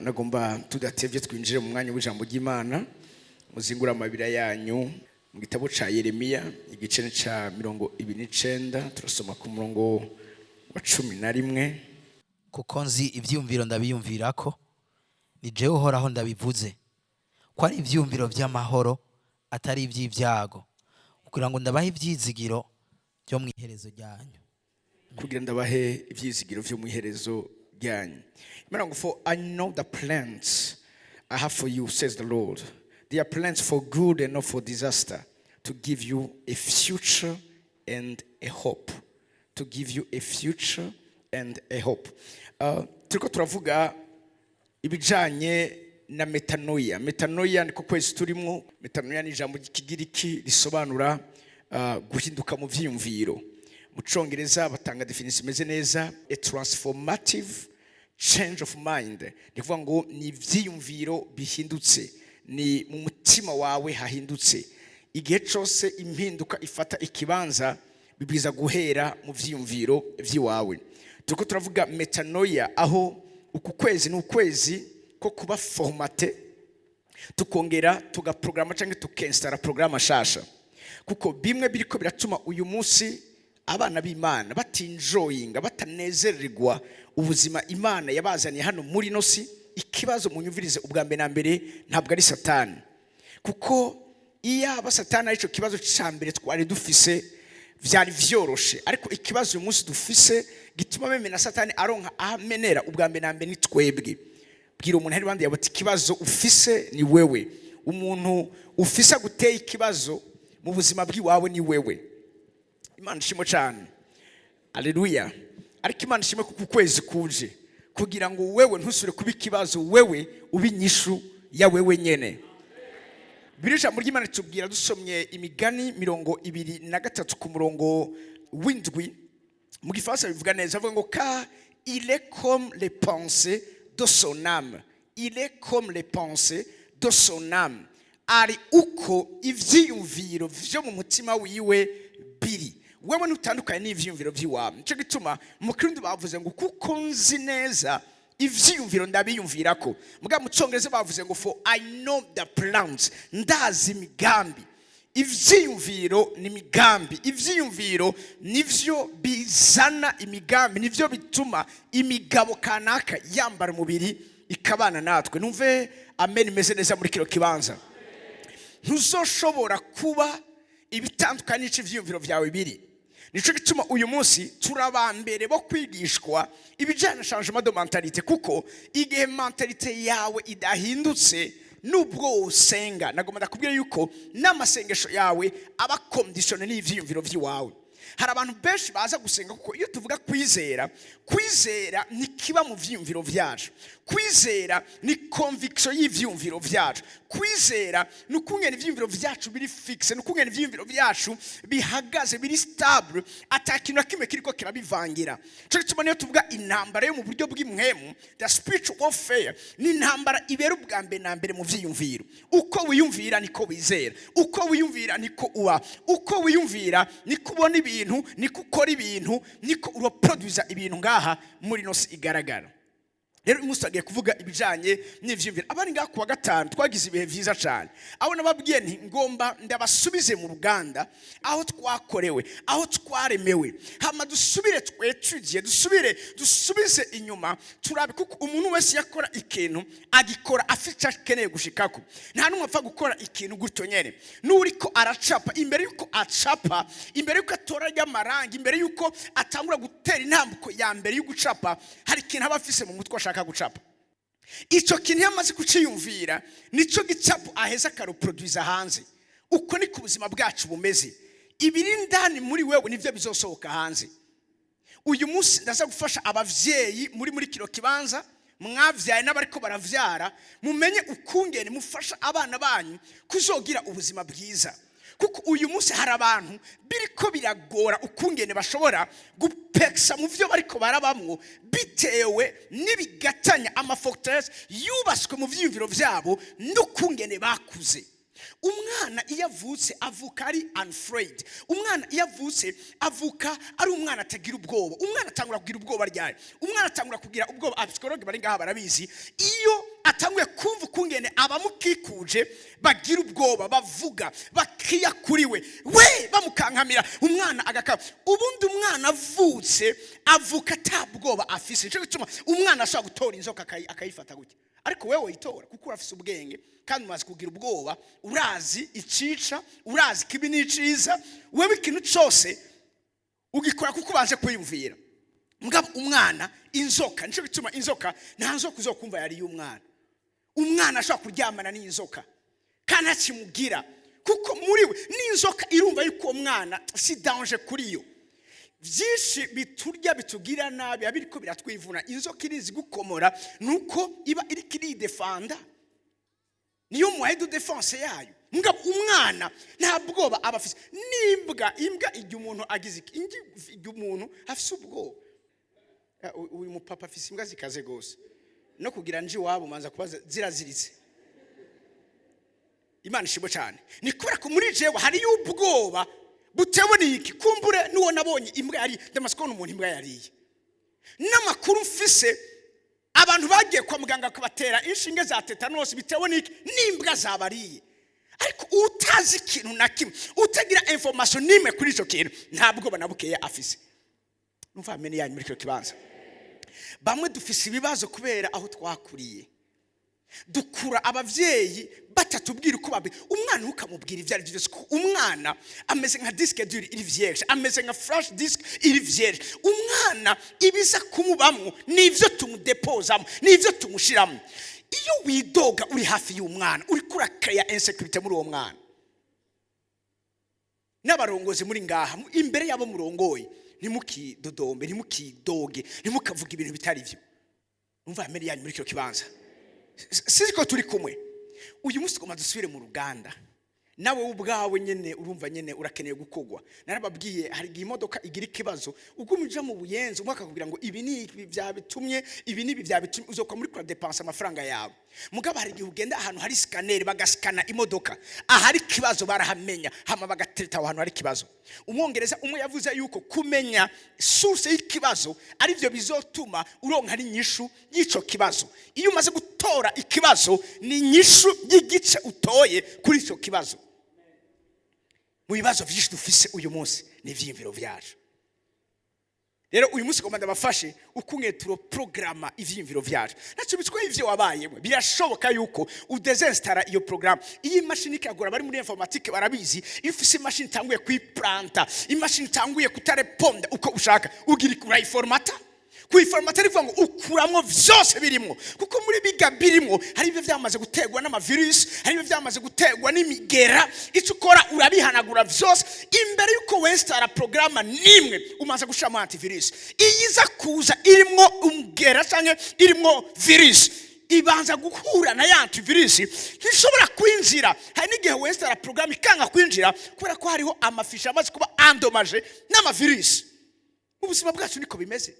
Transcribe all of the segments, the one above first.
Nagomba tudatevye twinjire mu mwanya w'ijambo ry'Imana. Muzingura amabira yanyu mu gitabo ca Yeremiya, igice ca 29, turasoma ku murongo wa 11. Kuko nzi ibyiyumviro ndabiyumvirako, ni jewe Uhoraho ndabivuze, ko ari ibyiyumviro by'amahoro, atari iby'ibyago, kugira ngo ndabahe ibyizigiro byo mu iherezo ryanyu. Kugira ndabahe ivyizigiro vyo mu iherezo ryanyu. Imana ngo: "For I know the plans I have for you, says the Lord. They are plans for good and not for disaster, to give you a future and a hope." To give you a future and a hope. Turiko turavuga ibijanye na metanoia. Metanoia niko kwezi turimwo. Metanoia ni ijambo ry'Ikigiriki risobanura guhinduka mu vyiyumviro. Mu Congereza batanga definition imeze neza: a transformative change of mind. Ni kuvuga ngo ni ivyiyumviro bihindutse, ni mu mutima wawe hahindutse. Igihe cose impinduka ifata ikibanza, bibwiza guhera mu vyiyumviro vy'iwawe. Turiko turavuga metanoia, aho uku kwezi ni ukwezi ko kuba formaté, tukongera tugaprograma cyangwa tukinstalla porogaramu nshasha, kuko bimwe biriko biratuma uyu munsi abana b'Imana batinjoyinga, batanezererwa ubuzima Imana yabazaniye hano muri ino si. Ikibazo, munyumvirize, ubwa mbere na mbere ntabwo ari Satani, kuko iyo aba Satani aricyo kibazo cya mbere twari dufise, byari vyoroshe. Ariko ikibazo uyu munsi dufise gituma même na Satani aronka ahamenera, ubwa mbere na mbere ni twebwe. Bwira umuntu ari iruhande yawe ati: "Ikibazo ufise ni wewe." Umuntu ufise aguteye ikibazo mu buzima bw'iwawe ni wewe. Imana ishimwe cyane, aleluya. Ariko Imana ishimwe kuko ukwezi kuje kugira ngo wewe ntusubire kuba ikibazo, wewe ube inyishu ya wewe nyene. Biri ijambo ry'Imana tubwira, dusomye Imigani 23 ku murongo w'7, mu Gifaransa bivuga neza, avuga ngo: "Car il est comme les pensées de son âme." Il est comme les pensées de son âme, ari uko ivyiyumviro vyo mu mutima wiwe biri. Wewe ntutandukanye n'ivyiyumviro vy'iwawe. Nico gituma mu Kirundi bavuze ngo kuko nzi neza ivyiyumviro ndabiyumvirako. Muga mu Congereza bavuze ngo: "For I know the plans." Ndazi imigambi. Ivyiyumviro ni imigambi, ivyiyumviro nivyo bizana imigambi, nivyo bituma imigabo kanaka yambara umubiri ikabana natwe. Numve amen imeze neza muri kino kibanza. Ntuzoshobora kuba ibitandukanye n'ico ivyiyumviro vyawe biri. Nico gituma uyu munsi turabambere bo kwigishwa ibijyanye na changement de mentalité, kuko igihe mentalité yawe idahindutse, nubwo usenga, nagomba ndakubwira yuko n'amasengesho yawe aba conditionné n'ivyiyumviro vy'iwawe. Hari abantu benshi baza gusenga, kuko iyo tuvuga kwizera, kwizera ntikiba mu vyiyumviro vyacu. Kwizera ni conviction y'ivyiyumviro vyacu. Kwizera ni ukungena ivyiyumviro vyacu biri fixe, ni ukungena ivyiyumviro vyacu bihagaze, biri stable, ata kintu na kimwe kiriko kirabivangira. Ico gituma niyo tuvuga intambara yo mu buryo bw'impwemu, the spiritual warfare, ni intambara ibera ubwa mbere na mbere mu vyiyumviro. Uko wiyumvira niko wizera, uko wiyumvira niko uba, uko wiyumvira niko ubona ibintu, niko ukora ibintu, niko uraproduza ibintu ngaha muri ino si igaragara. Rero uyu munsi tugiye kuvuga ibijyanye n'ivyiyumviro. Abari ngaha kuwa gatanu, twagize ibihe vyiza cyane, aho nababwiye nti ngomba ndabasubize mu ruganda aho twakorewe, aho twaremewe, hama dusubire twetugiye, dusubire dusubize inyuma turabe, kuko umuntu wese yakora ikintu agikora afite icyo akeneye gushikako. Nta n'umwe apfa gukora ikintu gutyo nyene. N'uriko aracapa, imbere yuko acapa, imbere yuko atora ry'amarangi, imbere yuko atangura gutera intambuko ya mbere yo gucapa, hari ikintu aba afise mu mutwe ashaka gucapa. Icyo kintu iyo amaze kuciyumvira, nicyo gicapo aheza akaruproduiza hanze. Uko niko ubuzima bwacu bumeze. Ibiri indani muri wewe nibyo bizosohoka hanze. Uyu munsi ndaza gufasha abavyeyi muri kino kibanza, mwavyaye n'abariko baravyara, mumenye ukungene mufasha abana banyu kuzogira ubuzima bwiza, kuko uyu munsi hari abantu biriko biragora ukungene bashobora gupekisa mu vyo bariko barabamwo, bitewe n'ibigatanya, ama forteresses yubatswe mu vyiyumviro vyabo n'ukungene bakuze. Umwana iyo avutse, avuka ari unafraid. Umwana iyo avutse, avuka ari umwana atagira ubwoba. Umwana atangura kugira ubwoba ryari? Umwana atangura kugira ubwoba, aba psychologues bari ngaha barabizi, iyo atanguye kumva ukungene abamukikuje bagira ubwoba, bavuga, bakiya kuri we, we bamukankamira, umwana agakaba. Ubundi umwana avutse, avuka ata bwoba afise. Nicyo gituma umwana ashobora gutora inzoka akayifata gutya, ariko wewe witora kuko urafise ubwenge kandi umaze kugira ubwoba, urazi icica, urazi ikibi n'iciza. Wewe ikintu cyose ugikora kuko ubanje kwiyumvira. Mugabo umwana inzoka, nicyo gituma inzoka, nta nzoka uzokumva yariye umwana. Umwana ashobora kuryamana n'inzoka kandi ntakimugira, kuko muri we n'inzoka irumva yuko uwo mwana si danger kuri yo. Byinshi biturya, bitugira nabi, biba biriko biratwivuna. Inzoka irizi gukomora, nuko iba iriko iridefanda, niyo moyen de défense yayo. Mugabo umwana nta bwoba aba afise. N'imbwa, imbwa igihe umuntu agize iki, igihe umuntu afise ubwoba. Uyu mupapa afise imbwa zikaze gose, no kugira nje iwabo manza kubaza ziraziritse. Imana ishimwe cyane. Ni kubera ko muri jewe hariyo ubwoba butewe n'iki? Kumbure n'uwo nabonye imbwa yariye, ndamaze kubona umuntu imbwa yariye, n'amakuru mfise, abantu bagiye kwa muganga kubatera inshinge za tétanos bitewe n'iki? N'imbwa zabariye. Ariko utazi ikintu na kimwe, utagira information n'imwe kuri icyo kintu, nta bwoba na bukeya afise. Numva amene yanyu muri icyo kibanza. Bamwe dufise ibibazo kubera aho twakuriye, dukura abavyeyi batatubwira uko babi. Umwana ntukamubwira ibyo ari byo byose, kuko umwana ameze nka disque dur iri vierge, ameze nka flash disk iri vierge. Umwana ibiza kumubamwo nivyo tumudepozamo, nivyo tumushiramo. Iyo widoga uri hafi y'umwana, uriko urakeya insécurité muri uwo mwana. N'abarongozi muri ngaha, imbere yabo murongoye, ntimukidodombe, ntimukidoge, ntimukavuge ibintu bitari byo. Numva amene yanyu muri icyo kibanza. Sinzi ko turi kumwe uyu munsi. Tugomba dusubire mu ruganda. Nawe ubwawe nyine urumva nyine urakeneye gukogwa. Narababwiye, hari igihe imodoka igira ikibazo, ubwo uja mu Buyenzi, umwe akakubwira ngo ibi ni ibi byabitumye, ibi ni ibi byabitumye, uzokwa muri kura dépenser amafaranga yawe. Mugabo hari igihe ugenda ahantu hari scanner, bagasikana imodoka, ahari ikibazo barahamenya, hama bagatereta aho hantu hari ikibazo. Umwongereza umwe yavuze yuko kumenya source y'ikibazo aribyo bizotuma uronka n'inyishu y'ico kibazo. Iyo umaze gutora ikibazo, ni inyishu y'igice utoye kuri icyo kibazo. Mu bibazo byinshi dufise uyu munsi ni ivyiyumviro vyacu. Rero uyu munsi ngomba ndabafashe ukunge turoprograma ivyiyumviro vyacu. Ntacyo bitwaye ivyo wabayemo, birashoboka yuko udezinstara iyo porogaramu. Iyo imashini ikagora, bari muri informatique barabizi, iyo ufise imashini itanguye kuyiplanta, imashini itanguye kutareponda uko ushaka, ugira urayiformata. Kuyiformata rivuga ngo ukuramwo vyose birimwo, kuko muri biga birimwo hari ibyo vyamaze guterwa n'amavirusi, hari ibyo vyamaze guterwa n'imigera. Icyo ukora, urabihanagura vyose. Imbere yuko winstara porogaramu nimwe, umaze gushiramo antivirus. Iyiza kuza irimwo umugera canke irimwo virus, ibanza guhura na ya antivirus, ntishobora kwinjira. Hari n'igihe winstara porogaramu ikanga kwinjira kubera ko hariho amafichiers amaze kuba endommagé n'amavirusi. Mu buzima bwacu niko bimeze.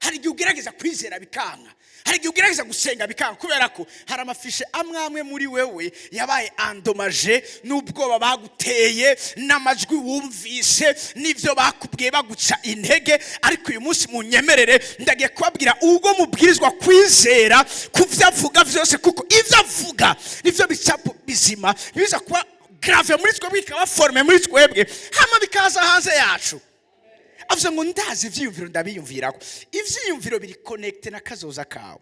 Hari igihe ugerageza kwizera bikanka, hari igihe ugerageza gusenga bikanka, kubera ko hari amafichiers amwe amwe muri wewe yabaye endommagé n'ubwoba baguteye, n'amajwi wumvise, n'ibyo bakubwiye baguca intege. Ariko uyu munsi munyemerere, ndagiye kubabwira ubwo mubwirizwa kwizera ku byo avuga byose, kuko ibyo avuga nibyo bicapo bizima biza kuba gravé muri twebwe, bikaba formé muri twebwe, hama bikaza hanze yacu. Avuze ngo ndazi ibyiyumviro ndabiyumvirako. Ibyiyumviro biri connecté na kazoza kawe.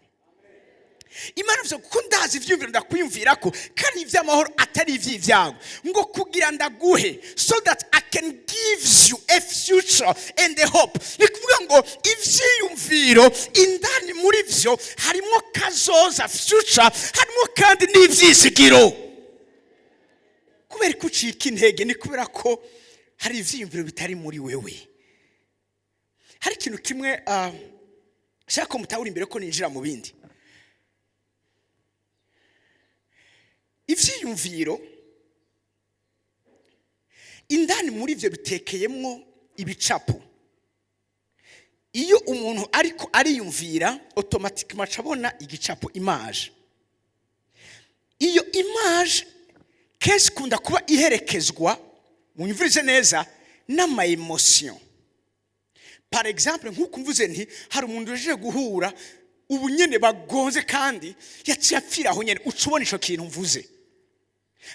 Imana ivuze ko ndazi ibyiyumviro ndakwiyumvira ko kandi iby'amahoro, atari iby'ibyago, ngo kugira ndaguhe, so that I can give you a future and a hope. Ni kuvuga ngo ibyiyumviro indani muri byo harimo kazoza, future, harimo kandi n'ibyizigiro. Kubera ko ucika intege, ni kubera ko hari ibyiyumviro bitari muri wewe. Hari ikintu kimwe nshaka ko mutahura imbere ko ninjira mu bindi. Ibyiyumviro indani muri ibyo bitekeyemwo ibicapo. Iyo umuntu ariko ariyumvira, automatiquement aca abona igicapo, image. Iyo image kenshi ikunda kuba iherekezwa, munyumvirize neza, n'ama émotions. Par exemple, nk'uko mvuze nti hari umuntu uje guhura Ubu nyene bagonze kandi yaciye apfira aho nyene, uca ubona ico kintu mvuze.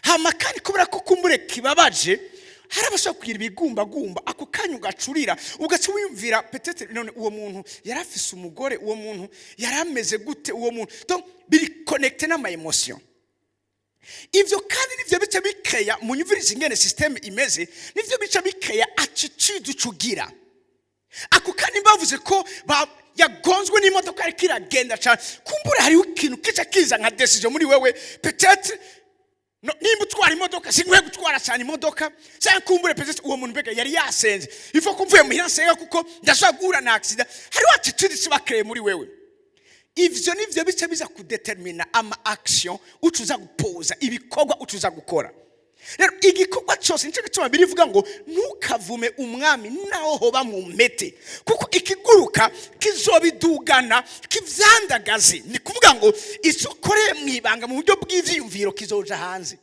Hama kandi kubera ko kumbure kibabaje, hari abashobora kugira ibigumbagumba, ako kanya ugacurira, ugaca wiyumvira peut-être: none uwo muntu yari afise umugore? Uwo muntu yari ameze gute? Uwo muntu, donc biri connecté n'ama émotion. Ivyo kandi nivyo bica bikeya, munyumvirize ingene système imeze, nivyo bica bikeya attitude ucugira ako kandi. Bavuze ko yagonzwe n'imodoka ariko iragenda cyane, kumbura hariho ikintu kica kiza nka décision muri wewe: peut-être no, nimba utwara imodoka, sinkwiye gutwara cyane imodoka, cyangwa kumbure peut-être uwo muntu mbega yari yasenze? Ifo ko mvuye muhira nsenga, kuko ndashobora guhura na accident. Hariho attitude kiba créé muri wewe. Ivyo nivyo bica biza kudetermina ama action ucuza gupoza, ibikorwa ucuza gukora. Rero igikorwa cyose, nicyo gituma birivuga ngo ntukavume umwami naho hoba mu mpete, kuko ikiguruka kizobidugana kivyandagaze. Ni kuvuga ngo icyo ukoreye mu ibanga mu buryo bw'ivyiyumviro kizoja hanze.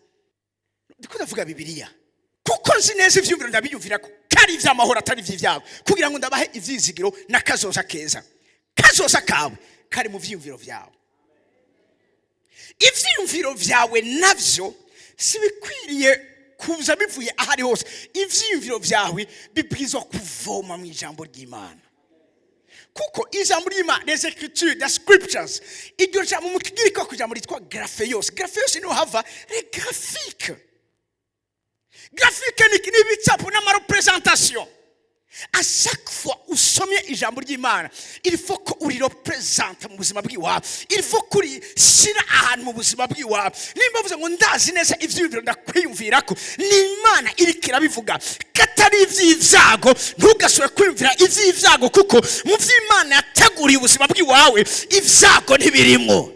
Ndiko ndavuga Bibiliya, kuko nzi neza ivyiyumviro ndabiyumvira ko kari ivy'amahoro, atari ivy'ibyago, kugira ngo ndabahe ivyizigiro n'akazoza keza. Kazoza kawe kari mu vyiyumviro vyawe. Ivyiyumviro vyawe navyo si bikwiriye kuza bivuye aho ari hose. Ivyiyumviro vyawe bibwirizwa kuvoma mu ijambo ry'Imana, kuko ijambo ry'Imana, les écritures, the scriptures, iryo jambo mu Kigiriki ku ijambo ryitwa grapheos. Grapheos niho hava les graphiques. Graphique ni ibicapo n'ama représentation. À chaque fois usomye ijambo ry'Imana, il faut ko urirepresenta mu buzima bw'iwawe, il faut ko urishyira ahantu mu buzima bw'iwawe. Nimba uvuze ngo ndazi neza ivyiyumviro ndakwiyumvira ko ni Imana iriko irabivuga, ko atari ivy'ibyago, ntugasubire kwiyumvira ivy'ibyago, kuko mu vy'Imana yateguriye ubuzima bw'iwawe ibyago ntibirimwo.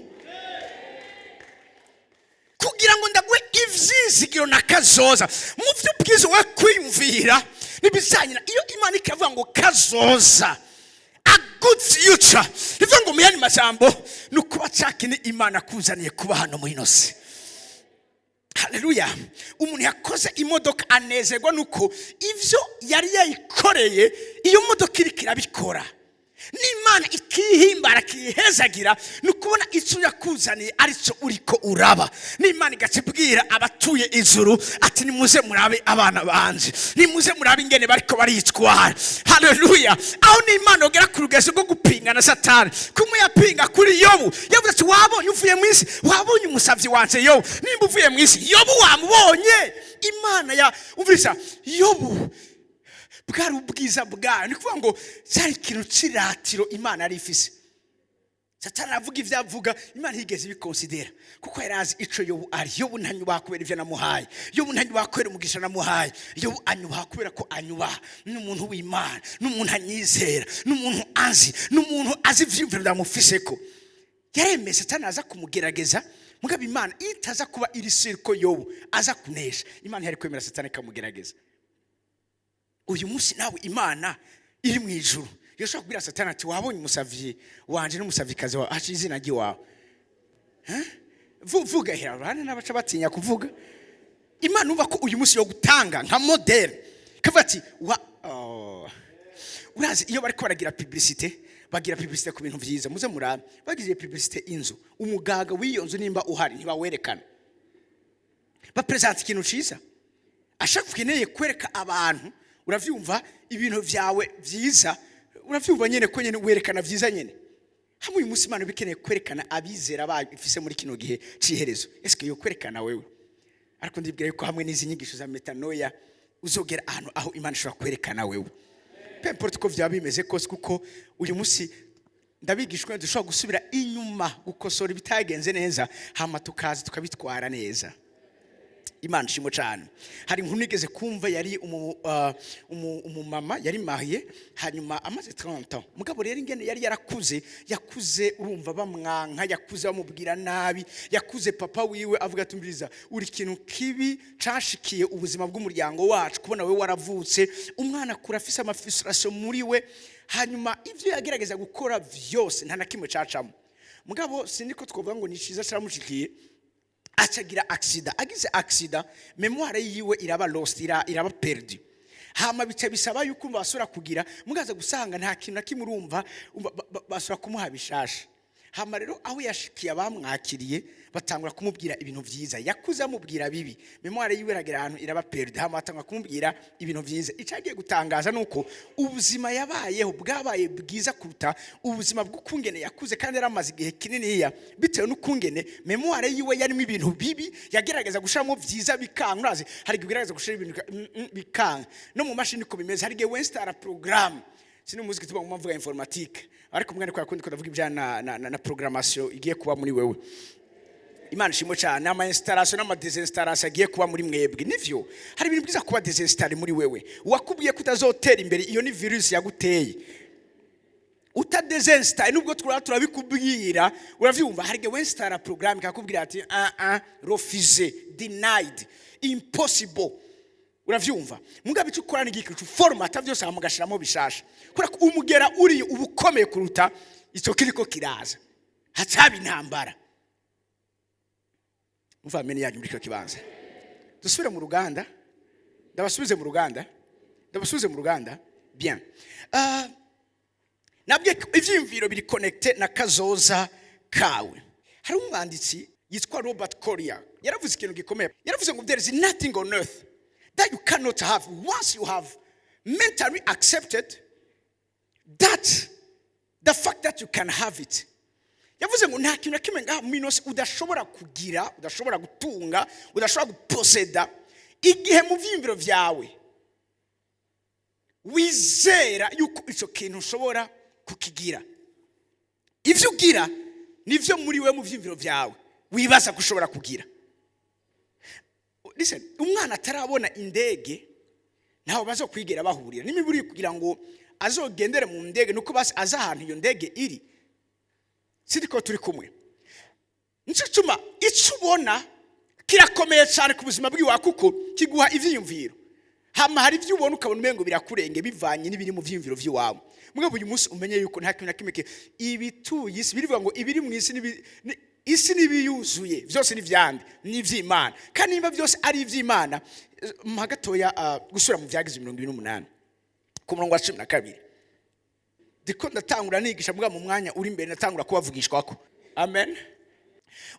Kugira ngo ndaguhe ivyizigiro na kazoza, mu vy'ubwiza we kwiyumvira nibizanye iyo Imana ikavuga ngo kazoza, a good future. Bivuga ngo mu yandi majambo ni ukuba cakini Imana akuzaniye kuba hano muri ino si. Haleluya! Umuntu yakoze imodoka anezerwa nuko ivyo yari yayikoreye iyo modoka iriko irabikora, n'Imana ikihimbara, ikihezagira, ni ukubona icyo yakuzaniye aricyo uriko uraba. N'Imana igaca ibwira abatuye ijuru ati: "Nimuze murabe abana banje, nimuze murabe ingene bariko baritwara." Haleluya! Aho n'Imana yogera ku rugezo rwo gupinga na Satani, kumwe yapinga kuri Yobu. Yavuze ati: "Wabonye uvuye mu isi? Wabonye umusavyi wanje Yobu? Nimba uvuye mu isi, Yobu wamubonye?" Imana ya umvisa Yobu bwari ubwiza bwayo. Ni kuvuga ngo cyari ikintu cy'iratiro Imana yari ifise. Satani aravuga ibyo avuga, Imana ntiyigeze ibikonsidera, kuko yari azi ico Yobu ari. Yobu ntanyubaha kubera ibyo namuhaye, Yobu ntanyubaha kubera umugisha namuhaye, Yobu anyubaha kubera ko anyubaha, ni umuntu w'Imana, ni umuntu anyizera, ni umuntu anzi, ni umuntu azi ivyiyumviro ndamufiseko. Yaremeye Satani aza kumugerageza. Mugabo Imana iyo itaza kuba iri sûre ko Yobu aza kunesha, Imana yari kwemera Satani ikamugerageza. Uyu munsi nawe Imana iri mu ijuru yoshobora kubwira Satani ati: "Wabonye umusavyi wanje n'umusavyikazi wawe, aca izina ry'iwawe?" Vuga hera abana n'abaca batinya kuvuga. Imana umva ko uyu munsi yo gutanga nka modèle, kavuga ati wa oh. Urazi iyo bariko baragira publicité, bagira publicité ku bintu vyiza. Muze murabe, bagize publicité inzu, umugaga w'iyo nzu nimba uhari ntibawerekana, bapresenta ikintu ciza. Ashaka ukeneye kwereka abantu, uravyumva, ibintu vyawe vyiza, uravyumva nyene ko nyene werekana vyiza nyene. Hamwe uyu munsi Imana bikeneye kwerekana abizera bayo ifise muri kino gihe c'iherezo, eske yo kwerekana wewe? Ariko ndibwira yuko hamwe n'izi nyigisho za metanoia uzogera ahantu aho Imana ishobora kwerekana wewe, peu importe uko vyaba bimeze kose. Kuko uyu munsi ndabigishwa dushobora gusubira inyuma gukosora ibitagenze neza, hama tukaza tukabitwara neza. Imana ishimwe cyane. Hari inkuru nigeze kumva, yari umumama yari marié, hanyuma amaze 30 ans. Mugabo rero ingene yari yarakuze, yakuze urumva bamwanka, yakuze bamubwira nabi, yakuze papa wiwe avuga ati: "Umviriza, uri ikintu kibi cashikiye ubuzima bw'umuryango wacu kubona we waravutse." Umwana akura afise ama frustration muri we, hanyuma ivyo yagerageza gukora vyose nta na kimwe cacamo. Mugabo sindiko twovuga ngo ni ciza caramushikiye, acagira accident. Agize accident, mémoire yiwe iraba lost, iraba perdu. Hama bica bisaba yuko basubira kugira mugaza gusanga nta kintu na kimwe. Urumva basubira kumuha bishasha. Hama rero aho yashikiye, abamwakiriye batangura kumubwira ibintu vyiza. Yakuze amubwira bibi, mémoire yiwe iragera ahantu iraba perdue. Hama batangura kumubwira ibintu vyiza. Icagiye gutangaza nuko ubuzima yabayeho bwabaye bwiza kuruta ubuzima bw'ukungene yakuze, kandi yari amaze igihe kininiya. Bitewe n'ukungene mémoire yiwe yarimo ibintu bibi, yagerageza gushiramo vyiza bikanga. Urazi, hari igihe ugerageza gushira ibintu bikanga. No mu mashini uko bimeze, hari igihe winstalla programme. Sini muziki tuba mu mvuga informatique, ariko umwana kwa kundi ko ndavuga ibya na programmation igiye kuba muri wewe. Imana ishimwe cyane. Ama installation n'ama désinstallation agiye kuba muri mwebwe. Nivyo, hari ibintu byiza kuba désinstallé muri wewe. Uwakubwiye ko utazotera imbere, iyo ni virus yaguteye. Utadésinstallé, nubwo turabikubwira, uravyumva. Hari igihe winstalla programme ikakubwira ati: "Ah ah, refusé, denied, impossible." Uravyumva? Mugabe icyo ukora ni igiki? Formata byose, hama ugashiramo bishasha, kubera ko umugera uri uba ukomeye kuruta icyo kiriko kiraza. Hacaba intambara. Muva amene yanyu muri icyo kibanza. Dusubire mu ruganda, ndabasubize mu ruganda, ndabasubize mu ruganda. Bien. Nabwiye ko ivyiyumviro biri connecté na kazoza kawe. Hari umwanditsi yitwa Robert Collier, yaravuze ikintu gikomeye. Yaravuze ngo: "There is nothing on earth that you cannot have once you have mentally accepted that the fact that you can have it." Yavuze ngo nta kintu na kimwe ngaha muri ino si udashobora kugira, udashobora gutunga, udashobora guposeda, igihe mu vyiyumviro vyawe wizera yuko icyo kintu ushobora kukigira. Ibyo ugira nibyo muri we mu vyiyumviro vyawe wibaza ko ushobora kugira. Listen, umwana atarabona indege ntawe bazokwigera bahurira n'imiburi. Kugira ngo azogendere mu ndege nuko basi azi ahantu iyo ndege iri. Siriko turi kumwe? Nicyo gituma icyo ubona kirakomeye cyane ku buzima bwiwawe, kuko kiguha ivyiyumviro. Hama hari ibyo ubona ukabona umengo birakurenge, bivanye n'ibiri mu vyiyumviro vy'iwawe. Mugabo uyu munsi umenye yuko nta kintu na kimwe ibituye isi, birivuga ngo ibiri mu isi isi n'ibiyuzuye byose ni ivyande? Ni ivy'Imana. Kandi nimba byose ari ivy'Imana, mpa gatoya gusubira mu Vyagize 28 ku murongo wa 12. Ndiko ndatangura nigisha, mbwa mu mwanya uri imbere natangura kubavugishwako. Amen.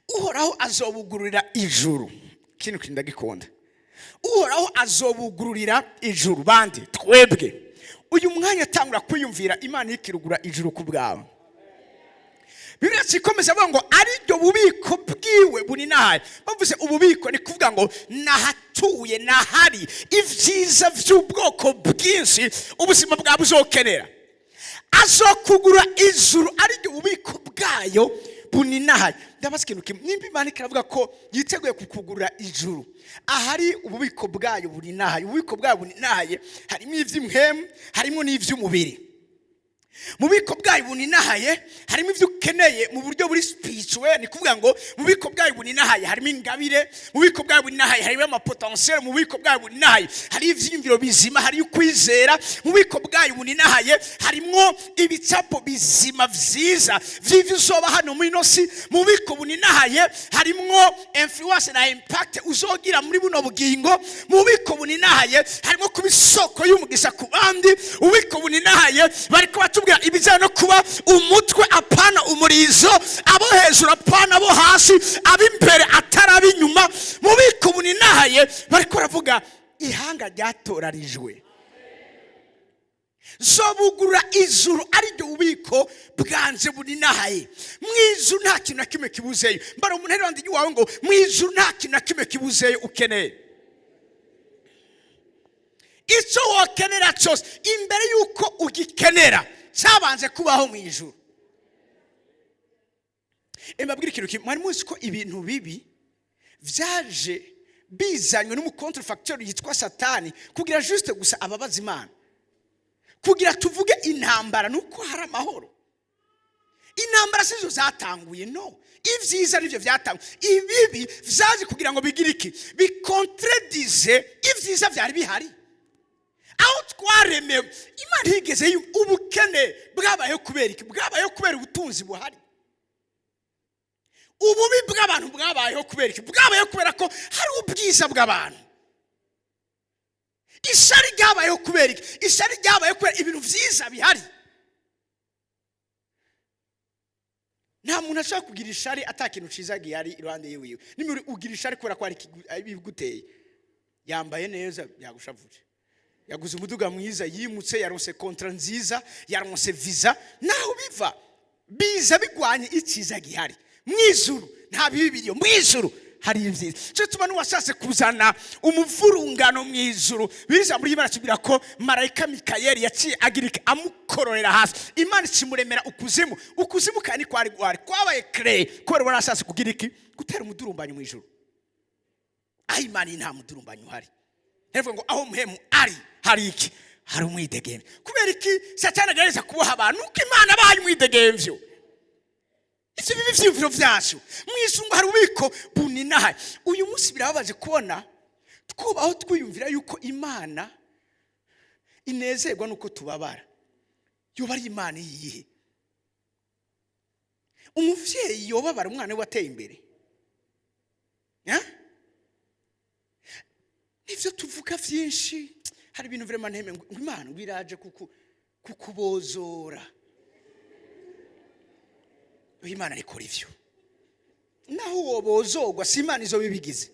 Uhoraho azobugururira ijuru. Kino kintu ndagikunda. Uhoraho azobugururira ijuru. Bande? Twebwe. Uyu mwanya atangura kwiyumvira Imana ikirugura ijuru ku bwawe. Bibiliya ikomeza avuga ngo ariryo bubiko bwiwe buninahaye. Bavuze ububiko, ni kuvuga ngo nahatuye, nahari ibyiza by'ubwoko bwinshi ubuzima bwawe buzokenera. Azokugura ijuru ariryo bubiko bwayo buninahaye. Ndabaza ikintu kimwe: nimba Imana ikaravuga ko yiteguye kukugurira ijuru ahari ububiko bwayo buninahaye, ububiko bwayo buninahaye harimo iby'impwemu, harimo n'iby'umubiri. Mu bubiko bwayo buninahaye harimo ibyo ukeneye mu buryo buri spirituel. Ni kuvuga ngo mu bubiko bwayo buninahaye harimo ingabire, mu bubiko bwayo buninahaye harimo amapotentiel, mu bubiko bwayo buninahaye hari ivyiyumviro bizima, hari ukwizera, mu bubiko bwayo buninahaye harimo ibicapo bizima vyiza vy'ivyo uzoba hano muri ino si. Mu bubiko buninahaye harimwo influence na impact uzogira muri buno bugingo. Mu bubiko buninahaye harimo kuba isoko y'umugisha ku bandi. Ububiko buninahaye bariko batubwira ibijyanye no kuba umutwe apana umurizo, abo hejuru apana abo hasi, ab'imbere atari ab'inyuma. Mu bubiko buninahaye bariko baravuga ihanga ryatoranijwe. Zobugurura ijuru ariryo bubiko bwanje buninahaye. Mu ijuru nta kintu na kimwe kibuzeyo. Mbara umuntu rero iwawe ngo mu ijuru nta kintu na kimwe kibuzeyo ukeneye. Icyo wokenera cyose, imbere y'uko ugikenera cyabanje kubaho mu ijuru. Mbabwire ikintu kimwe: mwari muzi ko ibintu bibi byaje bizanywe n'umucontrefacteur yitwa Satani, kugira juste gusa ababaza Imana, kugira tuvuge intambara nuko hari amahoro? Intambara sizo zatanguye, no ibyiza nibyo byatanguye. Ibibi vyaje kugira ngo bigire iki? Bicontredise ibyiza byari bihari aho twaremewe. Imana yigeze ubukene bwabayeho kubera iki? Bwabayeho kubera ubutunzi buhari. Ububi bw'abantu bwabayeho kubera iki? Bwabayeho kubera ko hari ubwiza bw'abantu. Ishari ryabayeho kubera iki? Ishari ryabayeho kubera ibintu byiza bihari. Nta muntu ashobora kugira ishari ata kintu ciza gihari iruhande yiwiwe. Nimba ugira ishari kubera ko hari ibiguteye, yambaye neza yagushavuje, yaguze umuduga mwiza, yimutse, yaronse contrat nziza, yaronse visa, naho biva biza bigwanye icyiza gihari. Mu ijuru nta bibi biriyo, mu ijuru hari ibyiza. Cyo tuma n'uwashatse kuzana umuvurungano mu ijuru, ijambo ry'Imana tubwira ko marayika Mikayeli yaciye agira iki? Amukororera hasi. Imana ikimuremera ukuzimu. Ukuzimu kandi kwari guhari, kwabaye créé kubera ubona ashatse kugira iki? Gutera umudurumbanyo mu ijuru. Aho Imana iri nta mudurumbanyo uhari. Hepfo ngo aho Mpwemu ari hari iki? Hari umwidegemvyo. Kubera iki Satani agerageza kuboha abantu? Nuko Imana abaye umwidegemvyo. Ivyo bibi vyiyumviro vyacu mu ijuru hari ububiko buninahaye. Uyu munsi birababaje kubona twubaho twiyumvira yuko Imana inezerwa nuko tubabara. Yoba ari Imana iyihe? Umuvyeyi yobabara umwana we wateye imbere? Eh? Nivyo tuvuga vyinshi. Hari ibintu vraiment nteme ngo Imana ngo iraje kukubozora. Oya, Imana rikora ivyo. Naho wobozogwa, si Imana izoba ibigize.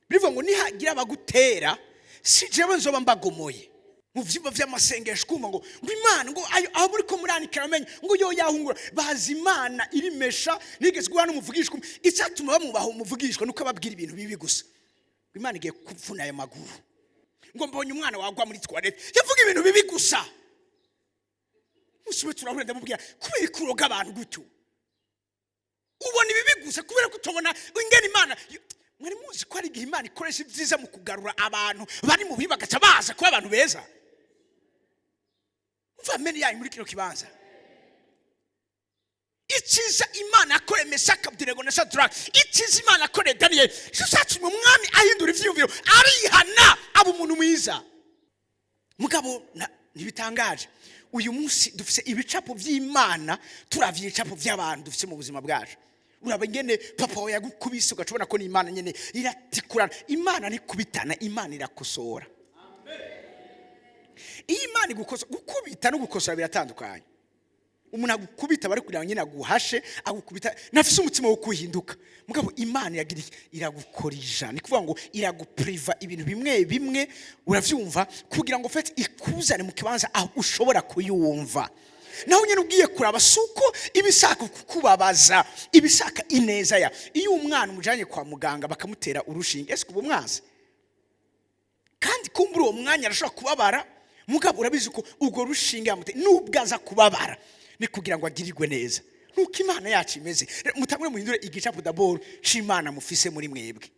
Bivuga ngo nihagira abagutera, si jewe nzoba mbagomoye. Mu vyumba vy'amasengesho kumva ngo Imana ngo ayo aho muri ko muranikira, amenye ngo yo yahungura. Bazi Imana irimesha. Nigeze guhura n'umuvugishwa umwe. Icyatuma bamwubaha umuvugishwa nuko ababwira ibintu bibi gusa. Ngo Imana igiye kuvuna ayo maguru, ngo mbonye umwana wagwa muri toilette. Yavuga ibintu bibi gusa. Umusore turahura, ndamubwira: "Kubera ko uroga abantu gutyo, ubona ibibi gusa, kubera ko utabona ingene Imana." Mwari muzi ko hari igihe Imana ikoresha ibyiza mu kugarura abantu bari mu bibi, bagaca baza kuba abantu beza? Umva mene yanyu muri kino kibanza. Icyiza Imana yakoreye Meshaki, Abedenego na Shadaraki, icyiza Imana yakoreye Daniyeli, cyo cyatumye umwami ahindura ivyiyumviro, arihana, aba umuntu mwiza. Mugabo ntibitangaje, uyu munsi dufite ibicapo by'Imana, turavye ibicapo by'abantu dufite mu buzima bwacu. Uraba ingene papa wawe yagukubise, ugaca ubona ko ni Imana nyene iratikurana. Imana ntikubitana, Imana irakosora. Iyo Imana igukosora, gukubita no gukosora biratandukanye. Umuntu agukubita bari kugira ngo nyine aguhashe, agukubita nafise umutima wo kuhinduka. Mugabo Imana iragira iki? Iragukorija. Ni kuvuga ngo iragupriva ibintu bimwe bimwe, uravyumva, kugira ngo fete ikuzane mu kibanza aho ushobora kuyumva. Naho nyine ugiye kuraba, si uko ibishaka kukubabaza, ibishaka ineza ya. Iyo umwana umujanye kwa muganga bakamutera urushinge, ese uba umwazi? Kandi kumbura uwo mwanya arashobora kubabara, mugabo urabizi ko urwo rushinge yamuteye, nubwo aza kubabara, ni kugira ngo agirirwe neza. Nuko Imana yacu imeze. Rero mutangure muhindure igicapo d'abord c'Imana mufise muri mwebwe.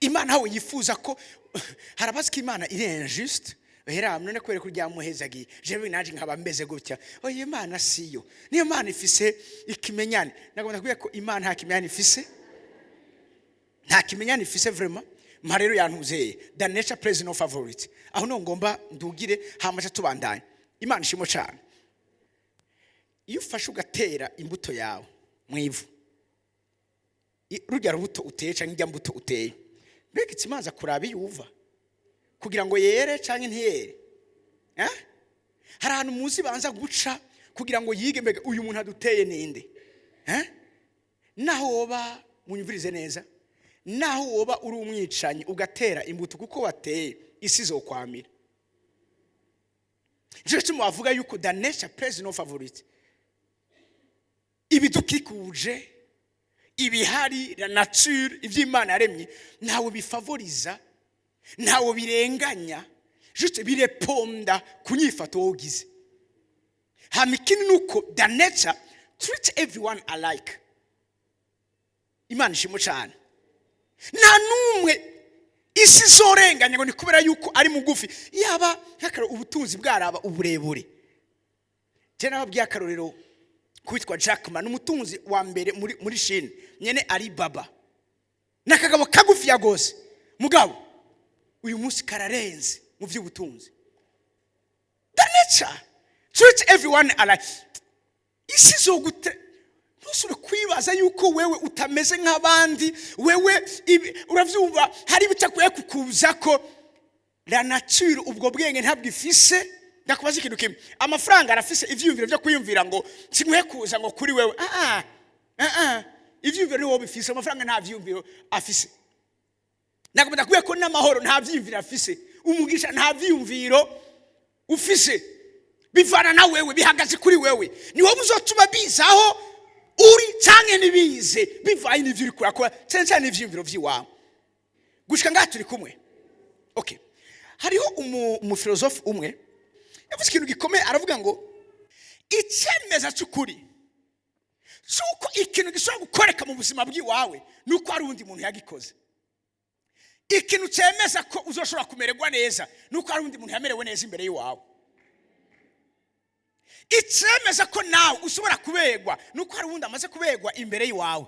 Imana aho yifuza ko hari abazi ko Imana iri injuste. Hera none kubera ko ryamuhezagiye, jewe naje nkaba meze gutya. Oya, Imana siyo. Niyo Imana ifise ikimenyane. Nagomba kubwira ko Imana nta kimenyane ifise, nta kimenyane ifise vraiment. Mpa rero yantuzeye "The nature plays no favorite". Aho no ngomba ndugire, hamaca tubandanya. Imana ishimo cyane. Iyo ufashe ugatera imbuto yawe mu ivu, rurya rubuto uteye cyangwa ijya mbuto uteye, mbega ikimanza kuraba iyo uva kugira ngo yere cyangwa ntiyere? Eh? Hari ahantu muzi banza guca kugira ngo yige mbega uyu muntu aduteye ninde? Eh? Naho woba, munyumvirize neza, naho woba uri umwicanyi ugatera imbuto, kuko wateye, isi izokwamira. Nicyo gituma bavuga yuko "the nature plays no favorite". Ibidukikuje, ibihari, la nature, iby'Imana yaremye, ntawe bifavoriza, ntawe birenganya, juste bireponda ku nyifato wowe ugize. Hama ikindi ni uko the nature treats everyone alike. Imana ishimo cyane. Nta n'umwe isi izorenganya ngo ni kubera yuko ari mugufi. Yaba nk'akarorero ubutunzi bwaraba uburebure. Njye nababwiye akarorero kwitwa Jack Ma, ni umutunzi wa mbere muri Chine, nyene Alibaba. Ni akagabo kagufiya gose, mugabo uyu munsi kararenze mu by'ubutunzi. The nature treats everyone alike. Isi zogute ntusubire kwibaza yuko wewe utameze nk'abandi. Wewe uravyumva, hari ibitakwiye kukuza ko la nature ubwo bwenge ntabwo ifise. Ndakubaza ikintu kimwe: amafaranga arafise ivyiyumviro vyo kwiyumvira ngo sinkwiye kuza ngo kuri wewe? Ah ah ah, ivyiyumviro ni wowe bifise. Amafaranga nta vyiyumviro afise. Nagomba ndakubwiye ko n'amahoro nta vyiyumviro afise, umugisha nta vyiyumviro ufise. Bivana na wewe, bihagaze kuri wewe. Ni wowe uzotuma bizaho uri canke ntibize, bivanye n'ivyo uriko urakora, cyane cyane n'ivyiyumviro vy'iwawe. Gushika ngaha turi kumwe? Okay. Hariho umufilozofe umwe yavuze ikintu gikomeye, aravuga ngo icemeza cy'ukuri cy'uko ikintu gishobora gukoreka mu buzima bw'iwawe ni uko hari uwundi muntu yagikoze. Ikintu cyemeza ko uzoshobora kumererwa neza ni uko hari uwundi muntu yamerewe neza imbere y'iwawe. Icemeza ko nawe ushobora kuberwa ni uko hari uwundi amaze kuberwa imbere y'iwawe.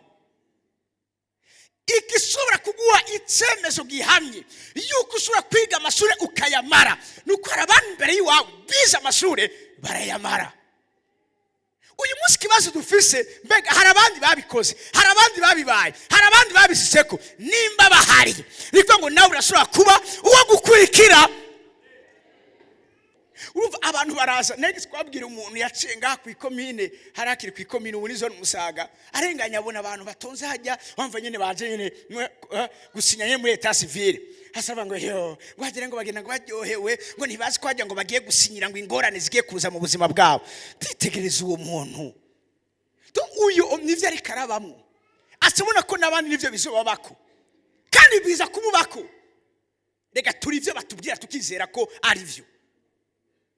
Igishobora kuguha icyemezo gihamye yuko ushobora kwiga amashuri ukayamara ni uko hari abandi imbere y'iwawe bize amashuri barayamara. Uyu munsi ikibazo dufise: mbega hari abandi babikoze? Hari abandi babibaye? Hari abandi babishiseko? Nimba bahari, ni ukuvuga ngo nawe urashobora kuba uwo gukurikira. Urumva abantu baraza. Nageze kubabwira umuntu yaciye ngaha ku ikomine, hari hakiri ku ikomine, ubu ni zone Musaga, arenganya abona abantu batonze hajya, bamva nyine baje nyine gusinya nyine muri état civil. Hasaba ngo yo ngo hagere ngo bagenda ngo baryohewe, ngo ntibazi ko hajya ngo bagiye gusinyira ngo ingorane zigiye kuza mu buzima bwabo. Twitegereza uwo muntu. Uyu nivyo ariko arabamwo, asabona ko n'abandi nivyo bizobabako kandi biza kumubako. Reka turi ibyo batubwira tukizera ko ari byo.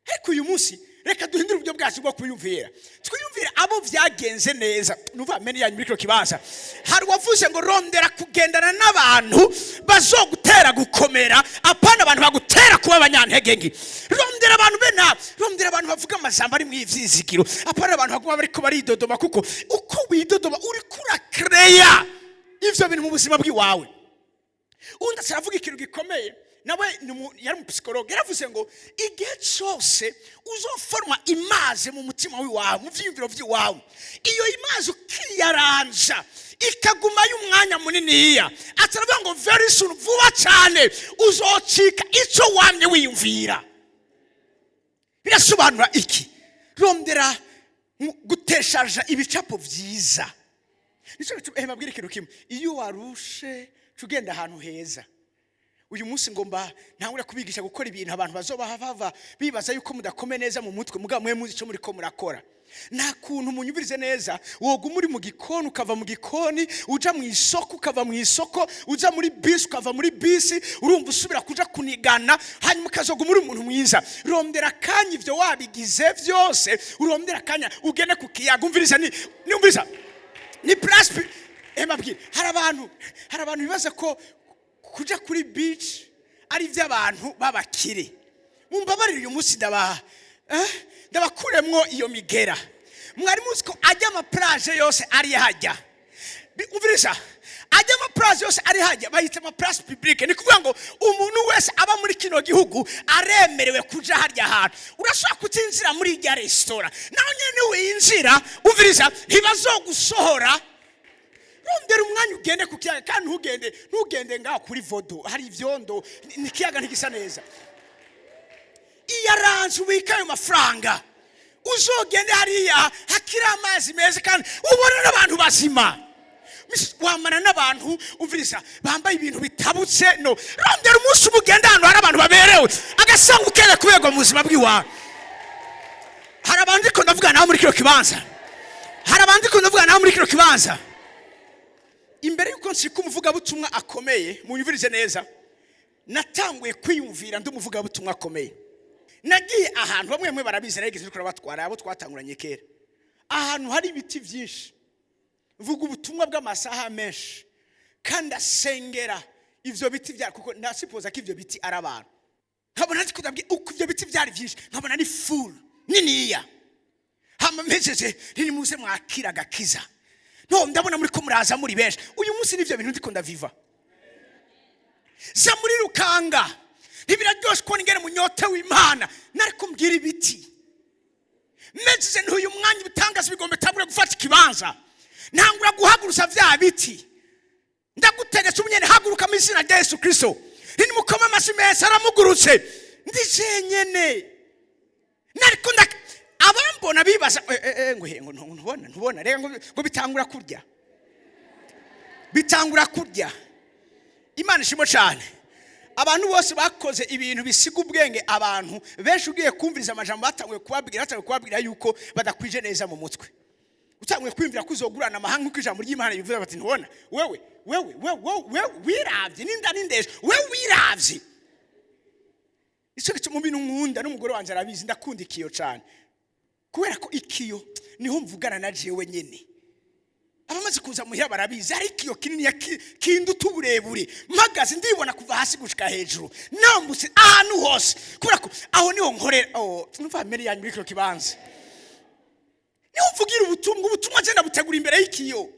Ariko uyu munsi reka duhindure uburyo bwacu bwo kwiyumvira, twiyumvire abo byagenze neza. Nuva amene yanyu muri kino kibanza. Hari uwavuze ngo rondera kugendana n'abantu bazogutera gukomera, apana abantu bagutera kuba abanyantege nke. Rondera abantu be nawe, rondera abantu bavuga amajambo ari mu ivyizigiro, apana abantu baguma bariko baridodoma, kuko uko widodoma uriko urakereya ivyo bintu mu buzima bw'iwawe. Undi aravuga ikintu gikomeye, nawe yari umupsychologue. Yaravuze ngo igihe cyose uzoforma image mu mutima w'iwawe, mu vyiyumviro by'iwawe, iyo image ukiyaranja ikagumayo umwanya muniniya, ataravuga ngo very soon, vuba cyane, uzocika icyo wamye wiyumvira. Birasobanura iki? Rondera guteshaja ibicapo byiza. Nicyo gituma mbabwira ikintu kimwe: iyo warushe, ca ugenda ahantu heza. Uyu munsi ngomba ntangure kubigisha gukora ibintu abantu bazoba bava bibaza yuko mudakomeye neza mu mutwe, mugabo mwe muzi icyo muri ko murakora. Nta kuntu, munyumvirize neza, woguma uri mu gikoni, ukava mu gikoni uja mu isoko, ukava mu isoko uja muri bisi, ukava muri bisi urumva usubira kuja kunigana, hanyuma ukazoguma uri umuntu mwiza. Rondera akanya, ivyo wabigize vyose, urondera akanya ugende ku kiyaga. Umviriza, ni umviriza, ni place. Mbabwire, hari abantu bibaza ko kuja kuri beach ari iby'abantu b'abakire. Mumbabarire, uyu munsi ndabakuremwo iyo migera. Mwari muzi ko ajya amaplage yose ari hajya? Umviriza, ajya amaplage yose ari hajya bayita amaplace publique. Ni kuvuga ngo umuntu wese aba muri kino gihugu aremerewe kuja harya hantu. Urashobora kutinjira muri irya resitora, naho nyene winjira, umviriza, ntibazogusohora. Rondera umwanya ugende ku kiyaga, kandi ntugende ngaho kuri vodo, hari ivyondo, ni ikiyaga ntigisa neza. Iyaranze ubika ayo mafaranga, uzogende hariya hakiri amazi meza kandi ubona n'abantu bazima. Wamana n'abantu, umviriza, bambaye ibintu bitabutse. No rondera umunsi umwe ugenda ahantu hari abantu baberewe, agasanga ukeneye kuberwa mu buzima bw'iwawe. Hari abantu ndiko ndavuga nawe muri kino kibanza. Hari abantu ndiko ndavuga nawe muri kino kibanza. Imbere y'uko nsika umuvugabutumwa akomeye, munyumvirize neza, natanguye kwiyumvira ndi umuvugabutumwa akomeye. Nagiye ahantu, bamwe bamwe barabizi, narigeze ndiko batwara abo twatanguranye kera, ahantu hari ibiti byinshi, mvuga ubutumwa bw'amasaha menshi kandi asengera ivyo biti bya, kuko nasipoza ko ivyo biti ari abantu. Nkabona ariko ndabwiye uko ivyo biti byari byinshi, nkabona ni foule niniya. Hama mpejeje, ntimuze mwakira agakiza. No ndabona muri ko muraza muri benshi. Uyu munsi nivyo bintu ndiko ndaviva za muri rukanga. Ntibiraryoshe kubona ingene munyote w'Imana? Nariko mbwira ibiti, mejije ntuyu mwanya ibitangaza bigomba bitangure gufata ikibanza. Ntangura guhagurusa vya biti, ndagutegetse umunyene, haguruka mu izina rya Yesu Kristo. Nimukoma amashyi menshi, aramugurutse. Ndi jenyene. Nariko abambona bibaza ngo he, ngo ntubona, ntubona reka ngo bitangura kurya, bitangura kurya. Imana ishimwe cyane. Abantu bose bakoze ibintu bisiga ubwenge, abantu benshi ugiye kumviriza amajambo batanguye kubabwira, batanguye kubabwira yuko badakwije neza mu mutwe. Utanguye kwiyumvira ko uzogurana amahanga uko ijambo ry'Imana ribivuga, bati: "Ntubona wewe, wewe, wewe, wewe wiravye n'inda n'indesho, wewe wiravye." Icyo gituma mu bintu nkunda, n'umugore wanjye arabizi, ndakunda ikiyo cyane, kubera ko ikiyo niho mvugana na jewe nyene. Abamaze kuza muhira barabizi, hari ikiyo kinini kinduta uburebure, mpagaze ndibona kuva hasi gushika hejuru, nambutse ahantu hose, kubera ko aho niho nkorera. Oh, numva mbere yanyu muri kino kibanza niho mvugira ubutumwa. Ubutumwa ngenda butegura imbere y'ikiyo.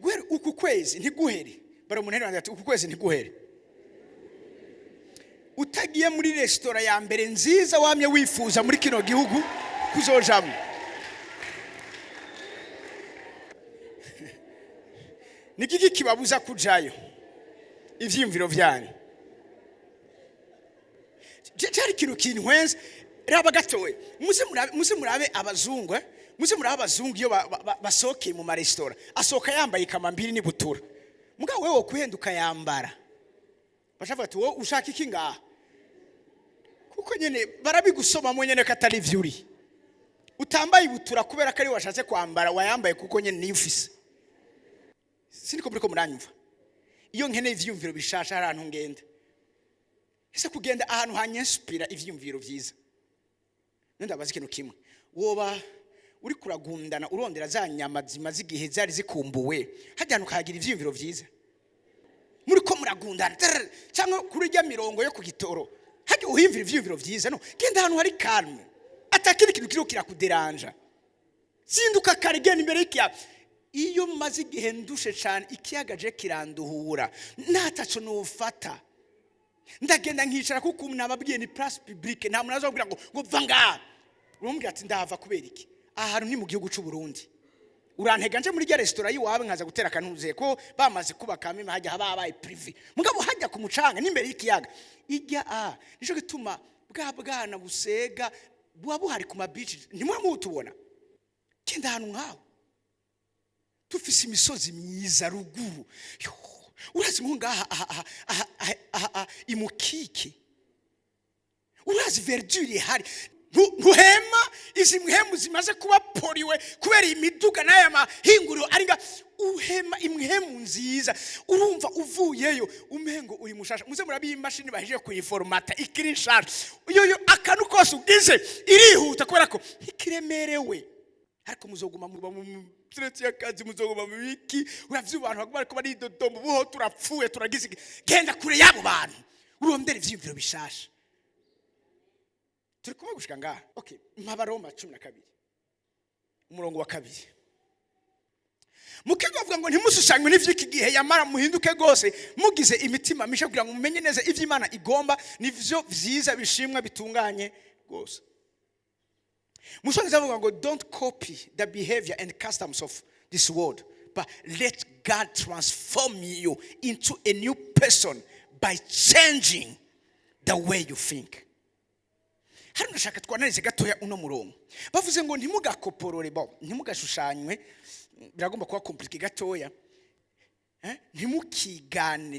Guhera uku kwezi ntiguhere, bari umuntu wanjye ati: "Uku kwezi ntiguhere utagiye muri resitora ya mbere nziza wamye wifuza muri kino gihugu kuzojamwo." Ni giki kibabuza kujayo? Ivyiyumviro vyanyu. Cyari ikintu kintwenza. Raba gatoya, muze murabe, muze murabe abazungu, eh? Muze murabe abazungu iyo basohokeye mu maresitora, asohoka yambaye ikamambiri n'ibutura. Mugabo wewe wokwihenda ukayambara, bashavuga ati: "Wowe ushaka iki ngaha?" Kuko nyene barabigusomamo nyene ko atari vyuri. Utambaye ibutura kubera ko ari washatse kwambara, wayambaye kuko nyene niyo ufise. Siniko muriko muranyumva? Iyo nkeneye ivyiyumviro bishasha, hari ahantu ngenda. Ese kugenda ahantu hanyinspira ivyiyumviro vyiza. None ndabaza ikintu kimwe: woba uri kuragundana urondera za nyama zimaze igihe zari zikumbuwe, hajya ahantu ukahagira ivyiyumviro vyiza? Muri ko muragundana trrr, cyangwa kuri rya mirongo yo ku gitoro, hajya uhimvira ivyiyumviro vyiza? No genda ahantu hari calme, atakindi kintu kiriko kirakuderanja. Zinduka kare, genda imbere y'ikiyaga. Iyo maze igihe ndushe cyane, ikiyaga je kiranduhura, nataco nufata ndagenda nkicara, kuko nababwiye ni place publique, nta muntu azobwira ngo va ngaha. Uramubwira ati: "Ndahava kubera iki? Aha hantu ni mu gihugu c'u Burundi. Urantega nje muri rya resitora y'iwawe nkaza gutera akantuze ko bamaze kubaka mima hajya haba habaye privé?" Mugabo hajya ku mucanga n'imbere y'ikiyaga ijya a, nico gituma bwa bwana busega buba buhari ku mabici, ntimwe mutubona. Genda ahantu nkaho. Dufise imisozi myiza ruguru. Yo, urazi nko ngaha aha aha aha aha aha aha imukike, urazi verdure ihari? Ntuhema izi mpwemu zimaze kuba pollué kubera iyi miduga n'aya mahinguriro ari nga. Uhema imwemu nziza, urumva uvuyeyo umengo uri mushasha. Muze murabe iyi mashini bahejeje kuyiforomata ikiri nshasha, yoyo akantu kose ugize irihuta kubera ko ikiremerewe. Ariko muzoguma muba mu stress y'akazi, muzoguma mu biki, uravye abantu baguma bariko baridodomba ubuho: "Turapfuye, turagize iki." Genda kure y'abo bantu, urondere ivyiyumviro bishasha. Turi kumwe gushika ngaha? Okay, Mpabaroma 12 umurongo wa 2. Mukigo bavuga ngo: "Ntimushushanywe n'ivy'iki gihe, yamara muhinduke rwose mugize imitima misha, kugira ngo mumenye neza ivyo Imana igomba, nivyo vyiza, bishimwa, bitunganye rwose." Mushongereza avuga ngo: "Don't copy the behavior and customs of this world, but let God transform you into a new person by changing the way you think." Hano ndashaka twanarize gatoya uno murongo. Bavuze ngo ntimugakoporore bo, ntimugashushanywe, biragomba kuba compliqué gatoya. Eh? Ntimukigane,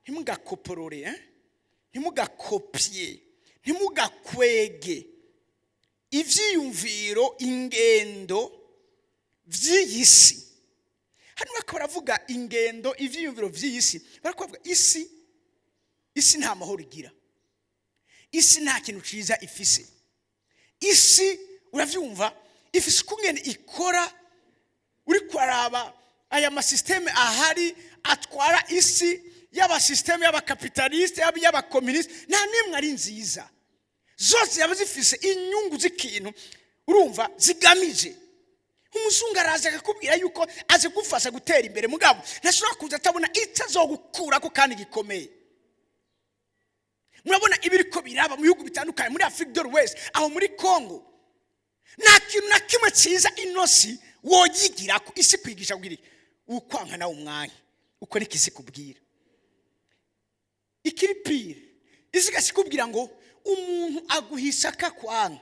ntimugakoporore, eh? Ntimugakopye, ntimugakwege ivyiyumviro, ingendo vy'iyi si. Hano bariko baravuga ingendo, ivyiyumviro vy'iyi si. Bariko bavuga isi. Isi nta mahoro igira, isi nta kintu ciza ifise. Isi, uravyumva, ifise ukungene ikora. Uri kuraraba aya masisiteme ahari atwara isi, yaba système y'abakapitaliste, yaba iy'abakomunisite, nta n'imwe ari nziza. Zose zaba zifise inyungu z'ikintu, urumva, zigamije. Umuzungu araza akakubwira yuko azi gufasha gutera imbere, mugabo ntashobora kuza atabona icyo azogukurako kandi gikomeye. Murabona ibiriko biraba mu bihugu bitandukanye muri Afrique de l'Ouest, aho muri Congo, nta kintu na kimwe cyiza inosi woyigirako. Isi kwigisha kugira iki? Ukwanka nawe umwanya uko niko isi kubwira. Ikiri pire, isi ikubwira yuko uri Isi igasikubwira ngo umuntu aguhisha akakwanga,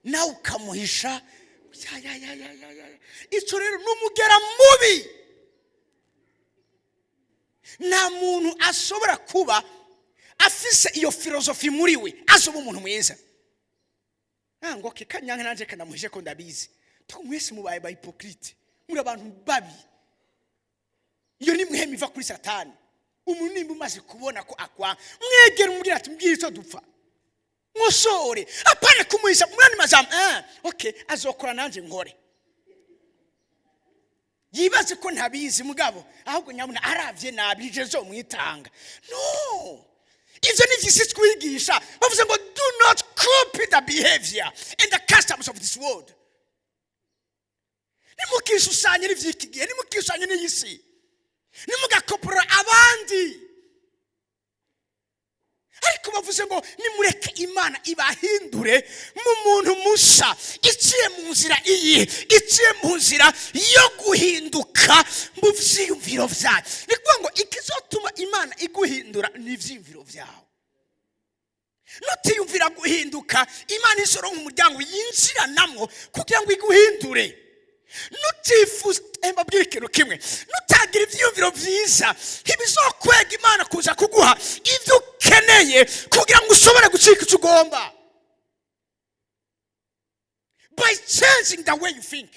nawe ukamuhisha. Ya, ya, ya, ya, ya, ya. Icyo rero ni umugera mubi. Nta muntu ashobora kuba afise iyo filozofi muri we azoba umuntu mwiza. Ngo ke kanyanka, nanjye kanamuhishe ko ndabizi. Mwese mubaye ba hypocrite, muri abantu babi. Iyo ni mwema iva kuri Satani. Umuntu nimba umaze kubona ko akwanga, mwegera umubwira ati: "Mbwira icyo dupfa, nkosore." Apana kumuhisha mwani majambo. Okay, azokora nanjye nkore, yibaze ko ntabizi. Mugabo ahubwo nyabuna aravye nabi ije zomwitanga. No, ivyo ni vyisi twigisha. Bavuze ngo: "Do not copy the behavior and the customs of this world." Nimukishushanye n'ivy'iki gihe, nimukishushanye n'iyi si, nimugakoporora abandi. Ariko bavuze ngo nimureke Imana ibahindure mu muntu musha, iciye mu nzira iyi, iciye mu nzira yo guhinduka mu vyiyumviro vyayo. Ni kuvuga ngo ikizotuma Imana iguhindura ni ivyiyumviro vyawe. Nutiyumvira guhinduka, Imana izoronka umuryango yinjiranamwo kugira ngo iguhindure. Nutifuza, mbabwire ikintu kimwe: nutagira ibyiyumviro byiza, ntibizokwega Imana kuza kuguha ibyo ukeneye kugira ngo ushobore gucika icyo ugomba. By changing the way you think,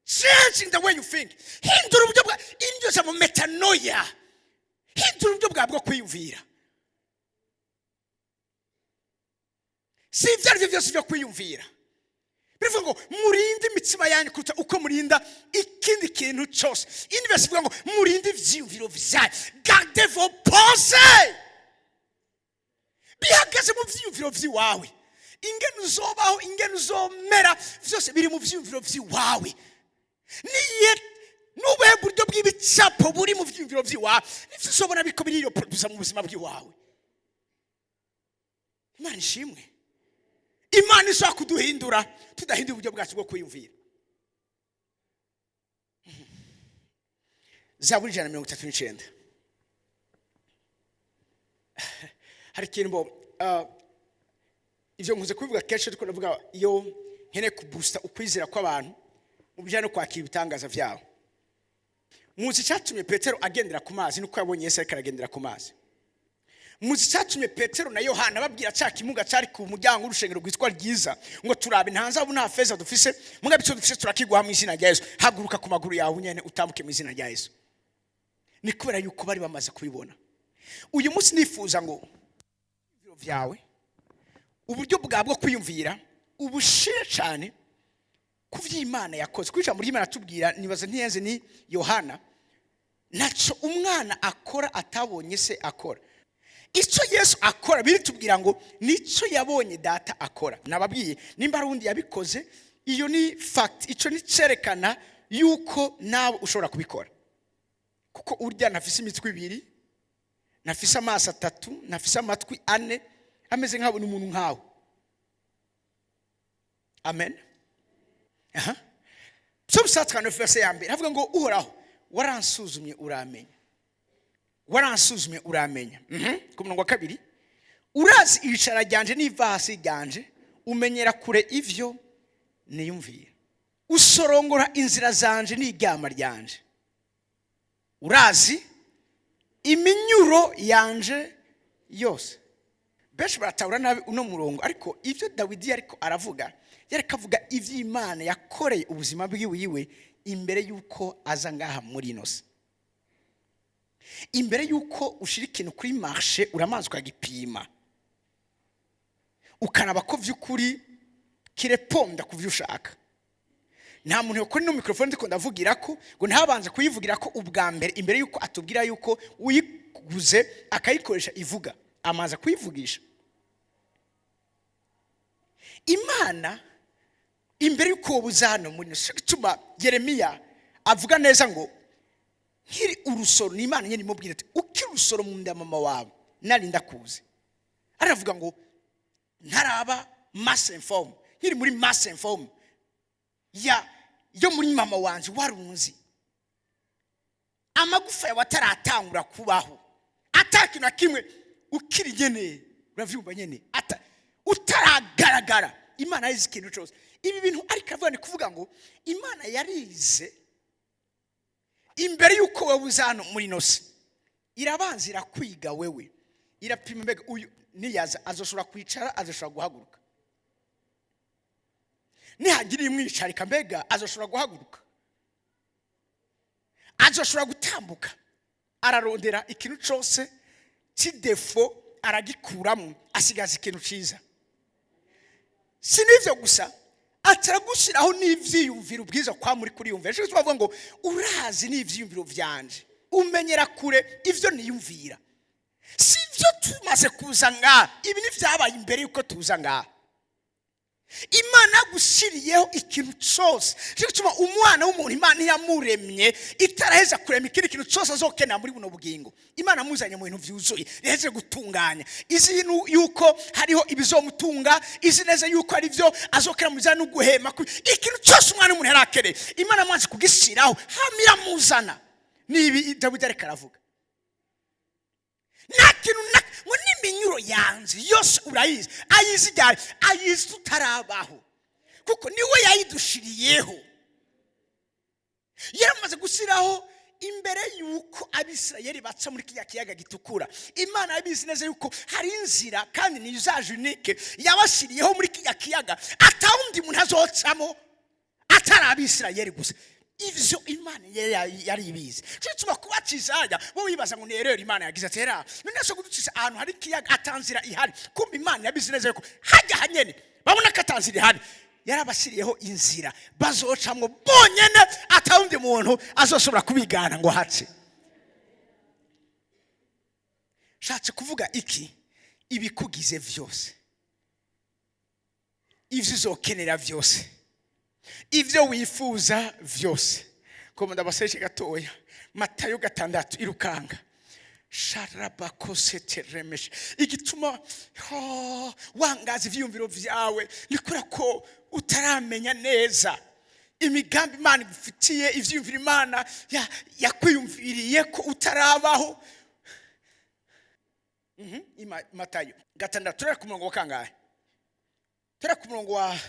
changing the way you think. Hindura uburyo bwa indyo mu metanoia, hindura uburyo bwawe bwo kwiyumvira. Si ibyo ari byo byose byo kwiyumvira. Bivuga ngo murinde imitima yanyu kuruta uko murinda ikindi kintu cyose. Indi verse ivuga ngo murinde ivyiyumviro vyanyu, gardez vos pensées. Bihagaze mu vyiyumviro vy'iwawe. Ingene uzobaho, ingene uzomera, vyose biri mu vyiyumviro vy'iwawe. Niye nubuhe buryo bw'ibicapo buri mu vyiyumviro vy'iwawe, nivyo uzobona biriko birireproduza mu buzima bw'iwawe. Imana ishimwe. Imana ishobora kuduhindura tudahindura uburyo bwacu bwo kwiyumvira. Zaburi 139. Hari ikintu mbo ivyo nkunze kubivuga kenshi, ariko ndavuga iyo nkeneye kubusta ukwizera kw'abantu mu bijyanye no kwakira ibitangaza vyabo. Muzi icyatumye Petero agendera ku mazi? Nuko yabonye Yesu ariko aragendera ku mazi. Muzi icyatumye Petero na Yohana babwira cya kimuga cyari ku muryango w'urushengero rwitwa Ryiza ngo: "Turabe, nta nzabu nta feza dufise, mugabe icyo dufise turakiguha mu izina rya Yesu, haguruka ku maguru yawe nyene utambuke mu izina rya Yesu"? Ni kubera yuko bari bamaze kubibona. Uyu munsi nifuza ngo ibiro vyawe, uburyo bwawe bwo kwiyumvira, ubushire cyane ku vy'Imana yakoze. Kuko ijambo ry'Imana atubwira, nibaza ntiyenze, ni Yohana: "Ntaco umwana akora atabonye se akora." Icyo Yesu akora, biritubwira ngo nicyo yabonye Data akora. Nababwiye, nimba hari undi yabikoze, iyo ni fact. Icyo ni cyerekana yuko nawe ushobora kubikora, kuko urya ntafise imitwe ibiri, ntafise amaso atatu, ntafise amatwi ane, ameze nk'abo, ni umuntu nkawe. Amen. Aha Psalm 139 verset ya mbere havuga ngo: "Uhoraho, waransuzumye uramenya, waransuzumye uramenya." Ku murongo wa kabiri: "Urazi iyicara ryanje n'ivasi ryanje, umenyera kure ivyo niyumvira. Usorongora inzira zanje n'iryama ryanje, urazi iminyuro yanje yose." Benshi baratahura nabi uno murongo, ariko ibyo Dawidi yariko aravuga, yariko avuga iby'Imana yakoreye ubuzima bwiwiwe imbere y'uko aza ngaha muri ino si. Imbere y'uko ushyira ikintu kuri marché, uramanza ukagipima, ukaraba ko by'ukuri kireponda ku byo ushaka. Nta muntu yakora ino mikorofone ndiko ndavugira ko ngo ntabanze kuyivugira ko ubwa mbere, imbere y'uko atubwira y'uko uyiguze akayikoresha ivuga, amaze kuyivugisha. Imana imbere y'uko wowe uza hano muri ino, gituma Yeremiya avuga neza ngo nkiri urusoro, ni Imana nyine imubwira ati: "Ukiri urusoro mu nda ya mama wawe nari ndakuzi." Aravuga ngo ntaraba masse informe, nkiri muri masse informe ya yo muri mama wanje warunzi, amagufa yawe ataratangura kubaho, atakintu na kimwe. Ukiri nyene, uravyumva nyene, ata utaragaragara, Imana yarize ikintu cyose. Ibi bintu ariko aravuga ni kuvuga ngo Imana yarize imbere y'uko wowe uza hano muri ino si. Irabanza irakwiga wewe, irapima: mbega uyu niyaza azoshobora kwicara, azoshobora guhaguruka? Nihagira imwicarika, mbega azoshobora guhaguruka, azoshobora gutambuka? Ararondera ikintu cyose cy'i défaut, aragikuramo, asigaza ikintu cyiza. Si n'ibyo gusa, ataragushyiraho n'ibyiyumviro ubwiza kwa muri kuriyumvira. Nicyo gituma bavuga ngo urazi n'ibyiyumviro byanje, umenyera kure ibyo niyumvira. Si ibyo tumaze kuza ngaha, ibi ni byabaye imbere y'uko tuza ngaha. Imana yagushyiriyeho ikintu cyose. Nicyo gituma umwana w'umuntu Imana yamuremye itaraheza kurema ikindi kintu cyose azokenera muri buno bugingo. Imana amuzanye mu bintu byuzuye, ihejeje gutunganya, izi yuko hariho ibizomutunga, izi neza yuko ari byo azokera mu bijyanye no guhema. Ikintu cyose umwana w'umuntu yari akeneye, Imana amaze kugishyiraho, hama iramuzana. Nibi Dawidi ariko aravuga, nta kintu na ngo n'iminyuro yanze yose urayizi. Ayizi ryari? Ayizi tutarabaho, kuko niwe yayidushiriyeho. Yaramaze gushyiraho imbere y'uko Abisirayeli baca muri kiriya kiyaga gitukura. Imana yabizi neza yuko hari inzira, kandi ni usage unique yabashyiriyeho muri kiriya kiyaga, atawundi muntu azocamo atari Abisirayeli gusa. Ivyo Imana yari ibizi. Cyo gituma kubacisha hajya, bo bibaza ngo ni erreur Imana yagize, ati era none so kuducisha ahantu hari ikiyaga, atanzira ihari. Kumva, Imana yabizi neza yuko hajya hanyene babona ko atanzira ihari, yarabashyiriyeho inzira bazocamwo bonyene, atawundi muntu azoshobora kubigana ngo hace. Shatse kuvuga iki? Ibikugize vyose, ivyo uzokenera vyose, ibyo wifuza vyose. Ko ndabaseje gatoya, Matayo 6, irukanga sharabakoseteremeshe. Igituma, oh, wangaza ivyiyumviro vyawe ni kubera ko utaramenya neza imigambi Imana igufitiye, ivyiyumviro Imana yakwiyumviriye ko utarabaho. Matayo 6, turera ku murongo wa kangahe? Turera ku murongo wa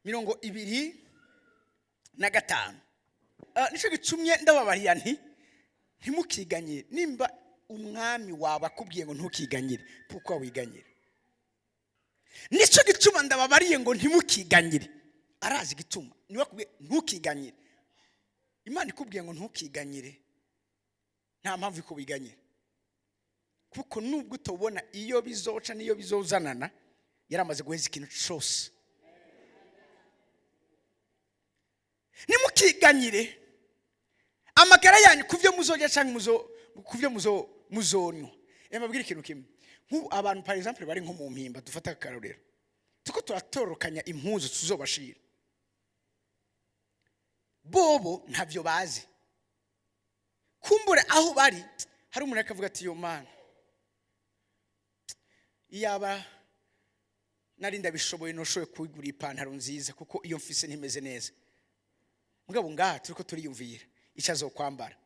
25. Nicyo gitumye ndababariya nti ntimukiganyire. Nimba umwami wawe akubwiye ngo ntukiganyire, kuko wiganyira. Nicyo gituma ndababariye ngo ntimukiganyire. Arazi igituma niwe akubwiye ntukiganyire. Imana ikubwiye ngo ntukiganyire, nta mpamvu yuko wiganyira, kuko nubwo utobona iyo bizoca n'iyo bizozanana, yaramaze guheza ikintu cyose. Ntimukiganyire amagara yanyu ku byo muzorya cyangwa ku byo muzonywa. Mbabwire ikintu kimwe: nk'ubu abantu, par exemple, bari nko mu Mpimba, dufata akarorero, tuko turatorokanya impuzu tuzobashira. Bobo ntabyo bazi. Kumbure aho bari hari umuntu akavuga ati: "Yo Mana, iyaba nari ndabishoboye, noshoboye kugura ipantaro nziza, kuko iyo mfise ntimeze neza." Mugabo ngaha turiko turiyumvira icyo azokwambara.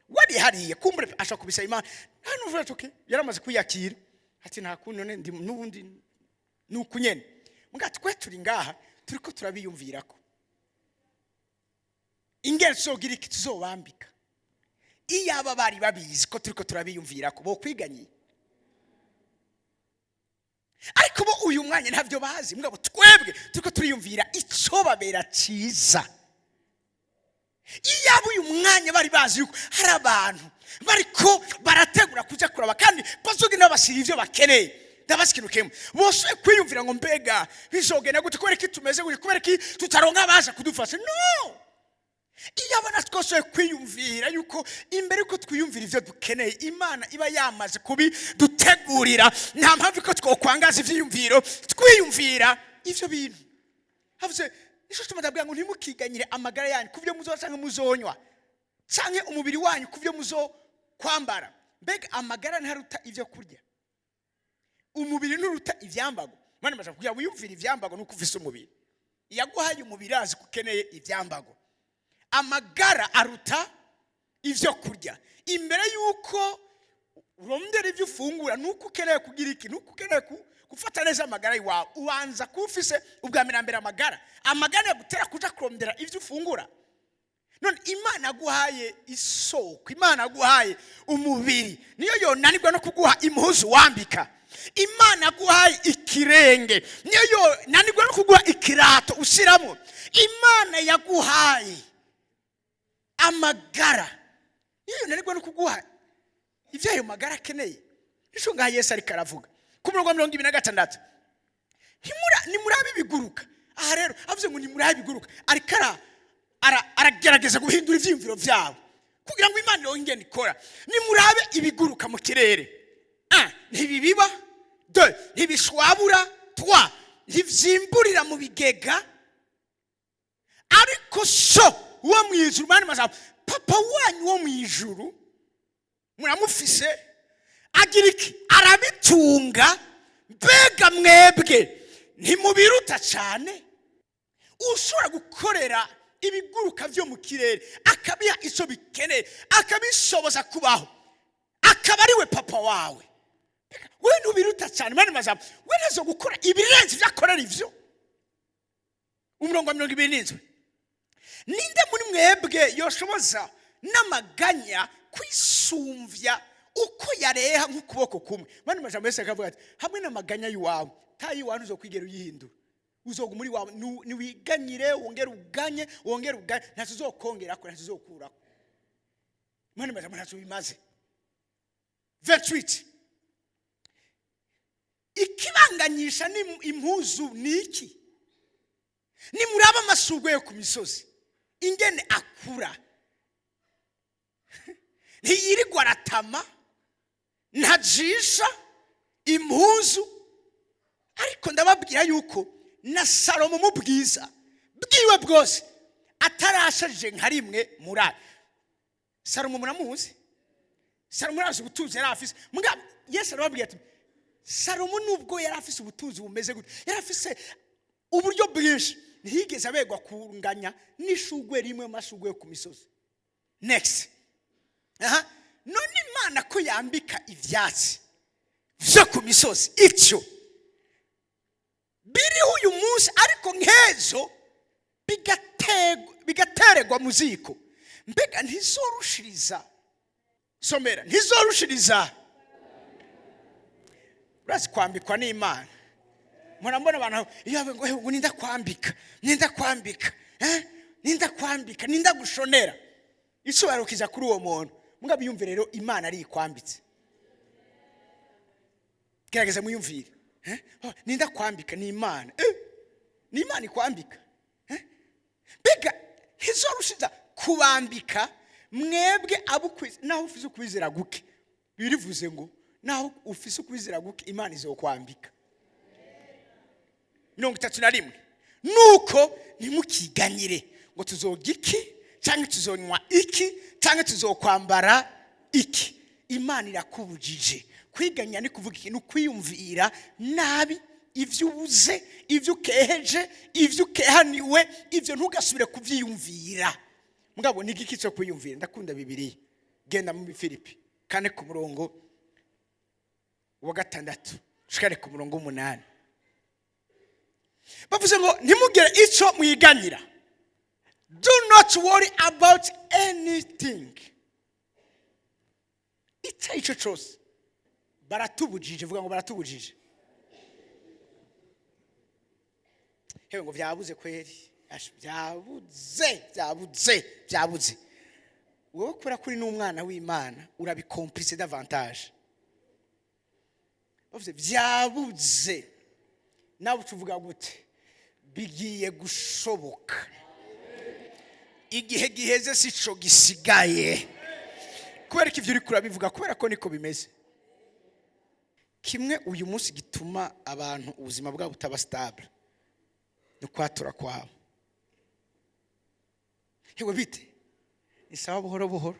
Wari hariya, kumbure ashaka kubisaba Imana, nta nuvuga ati okay, yaramaze kwiyakira, ati nta kundi, none ndi n'ubundi ni uku nyene. Muga twe turi ngaha turiko turabiyumvirako ingene tuzogira iki tuzobambika. Iyaba bari babizi ko turiko turabiyumvirako, bokwiganyiye. Ariko bo uyu mwanya ntabyo bazi, mugabo twebwe turiko turiyumvira ico babera cyiza. Iyaba uyu mwanya bari bazi yuko hari abantu bariko barategura kuja kuraba, kandi bazogenda babashyira ivyo bakeneye, ndabaza ikintu kimwe: bose kwiyumvira ngo mbega bizogenda gute? Kubera iki tumeze gutya? Kubera iki tutaronka abaza kudufasha? No iyaba natwe kwiyumvira yuko imbere yuko twiyumvira ivyo dukeneye, Imana iba yamaze kubidutegurira, nta mpamvu ko twokwangaza ivyiyumviro twiyumvira ivyo bintu. Havuze nico gituma ndabwira ngo ntimukiganyire amagara yanyu ku byo muzoba canke muzonywa, canke umubiri wanyu ku byo muzokwambara. Mbega amagara ntaruta ivyo kurya? Umubiri nturuta ivyambago? Mwana maze kugira wiyumvire ivyambago nuko ufise umubiri. Iyaguhaye umubiri azi ko ukeneye ivyambago. Amagara aruta ivyo kurya. Imbere yuko Urondera ibyo ufungura nuko ukeneye kugira iki, nuko ukeneye gufata neza amagara yawe. Ubanza kuba ufise ubwa mbere na mbere amagara. Amagara yagutera kuja kurondera ibyo ufungura. None Imana yaguhaye isoko, Imana yaguhaye umubiri, niyo yonanirwa no kuguha impuzu wambika? Imana yaguhaye ikirenge, niyo yonanirwa no kuguha ikirato ushyiramo? Imana yaguhaye amagara, niyo yonanirwa no kuguha ibyo ayo magara akeneye? Nicyo ngaha Yesu ariko aravuga ku murongo wa 26: "Nimurabe ibiguruka." Aha rero avuze ngo nimurabe ibiguruka, ariko aragerageza guhindura ibyiyumviro byabo kugira ngo Imana ironke ingene ikora. Nimurabe ibiguruka mu kirere: un, ntibibiba; deux, ntibishwabura; trois, ntivyimburira mu bigega, ariko So wo mu ijuru, mani majambo, Papa wanyu wo mu ijuru muramufise, agira iki? Arabitunga. Mbega mwebwe ntimubiruta cyane? Ushobora gukorera ibiguruka byo mu kirere, akabiha icyo bikeneye, akabishoboza kubaho, akaba ari we Papa wawe, mbega we ntubiruta cyane? Mani majambo, we ntazo gukora ibirenze ibyo akorera ivyo. Umurongo wa 27: ninde muri mwebwe yoshoboza n'amaganya kwisumvya uko yareha nk'ukuboko kumwe? Mani majambo, yose akavuga ati hamwe n'amaganya y'iwawe, tayi iwawe ntuzokwigera uyihindura, uzoguma uri wawe. Niwiganyire, wongere uganye, wongere uganye, ntacyo uzokongerako, ntacyo uzokurako. Mani majambo, ntacyo bimaze. 28: ikibanganyisha ni impuzu ni iki? Nimuraba amashurwe yo ku misozi ingene akura, ntiyirirwa aratama, ntajisha impuzu, ariko ndababwira yuko na Salomo mu bwiza bwiwe bwose atarashajije nka rimwe muri ayo. Salomo muramuzi, Salomo yari ubutunzi yari afise. Mugabo Yesu arababwira ati Salomo nubwo yari afise ubutunzi bumeze gute, yari afise uburyo bwinshi, ntiyigeze abegwa kunganya n'ishugwe rimwe mu mashugwe yo ku misozi. Next. Aha, none Imana ko yambika ibyatsi byo ku misozi, icyo biriho uyu munsi ariko nk'ejo bigatererwa mu ziko, mbega ntizorushiriza, somera, ntizorushiriza? Urazi kwambikwa n'Imana. Murambona abantu iyo bavuga ngo: "Ngo ninda kwambika, ninda kwambika, eh? Ninda kwambika, ninda gushonera?" Icyubahiro kiza kuri uwo muntu. Mugabo yumve rero Imana ari ikwambitse, gerageza muyumvire, eh? Oh, ninda kwambika? Ni Imana, eh? Ni Imana ikwambika, eh? Mbega ntizorushiza kubambika mwebwe abo naho ufise ukwizera guke? Birivuze ngo naho ufise ukwizera guke, Imana izokwambika. 31: nuko ntimukiganyire ngo tuzorya iki, cyangwa tuzonywa iki, cyangwa tuzokwambara iki. Imana irakubujije kwiganya. Ni kuvuga iki? Ni ukwiyumvira nabi ibyo ubuze, ibyo ukeheje, ibyo ukehaniwe. Ibyo ntugasubire kubyiyumvira. Mugabo ni igiki cyo kwiyumvira? Ndakunda Bibiliya. Genda mu Filipi 4 ku murongo wa 6 ushikare ku murongo w'8. Bavuze ngo ntimugire icyo mwiganyira. Do not worry about anything. Icyo ari cyo cyose baratubujije. Vuga ngo baratubujije. Hewe, ngo byabuze kweri. Ash, byabuze, byabuze, byabuze. Wowe kubera ko uri n'umwana w'Imana, urabikomprise davantage. Bavuze byabuze, nawe tuvuga gute? Bigiye gushoboka. Igihe giheze si cyo gisigaye. Kubera ko ibyo uri kurabivuga, kubera ko niko bimeze. Kimwe uyu munsi gituma abantu ubuzima bwabo butaba stable ni ukwatura kwabo. Hewe, bite? Ni sawa, buhoro buhoro.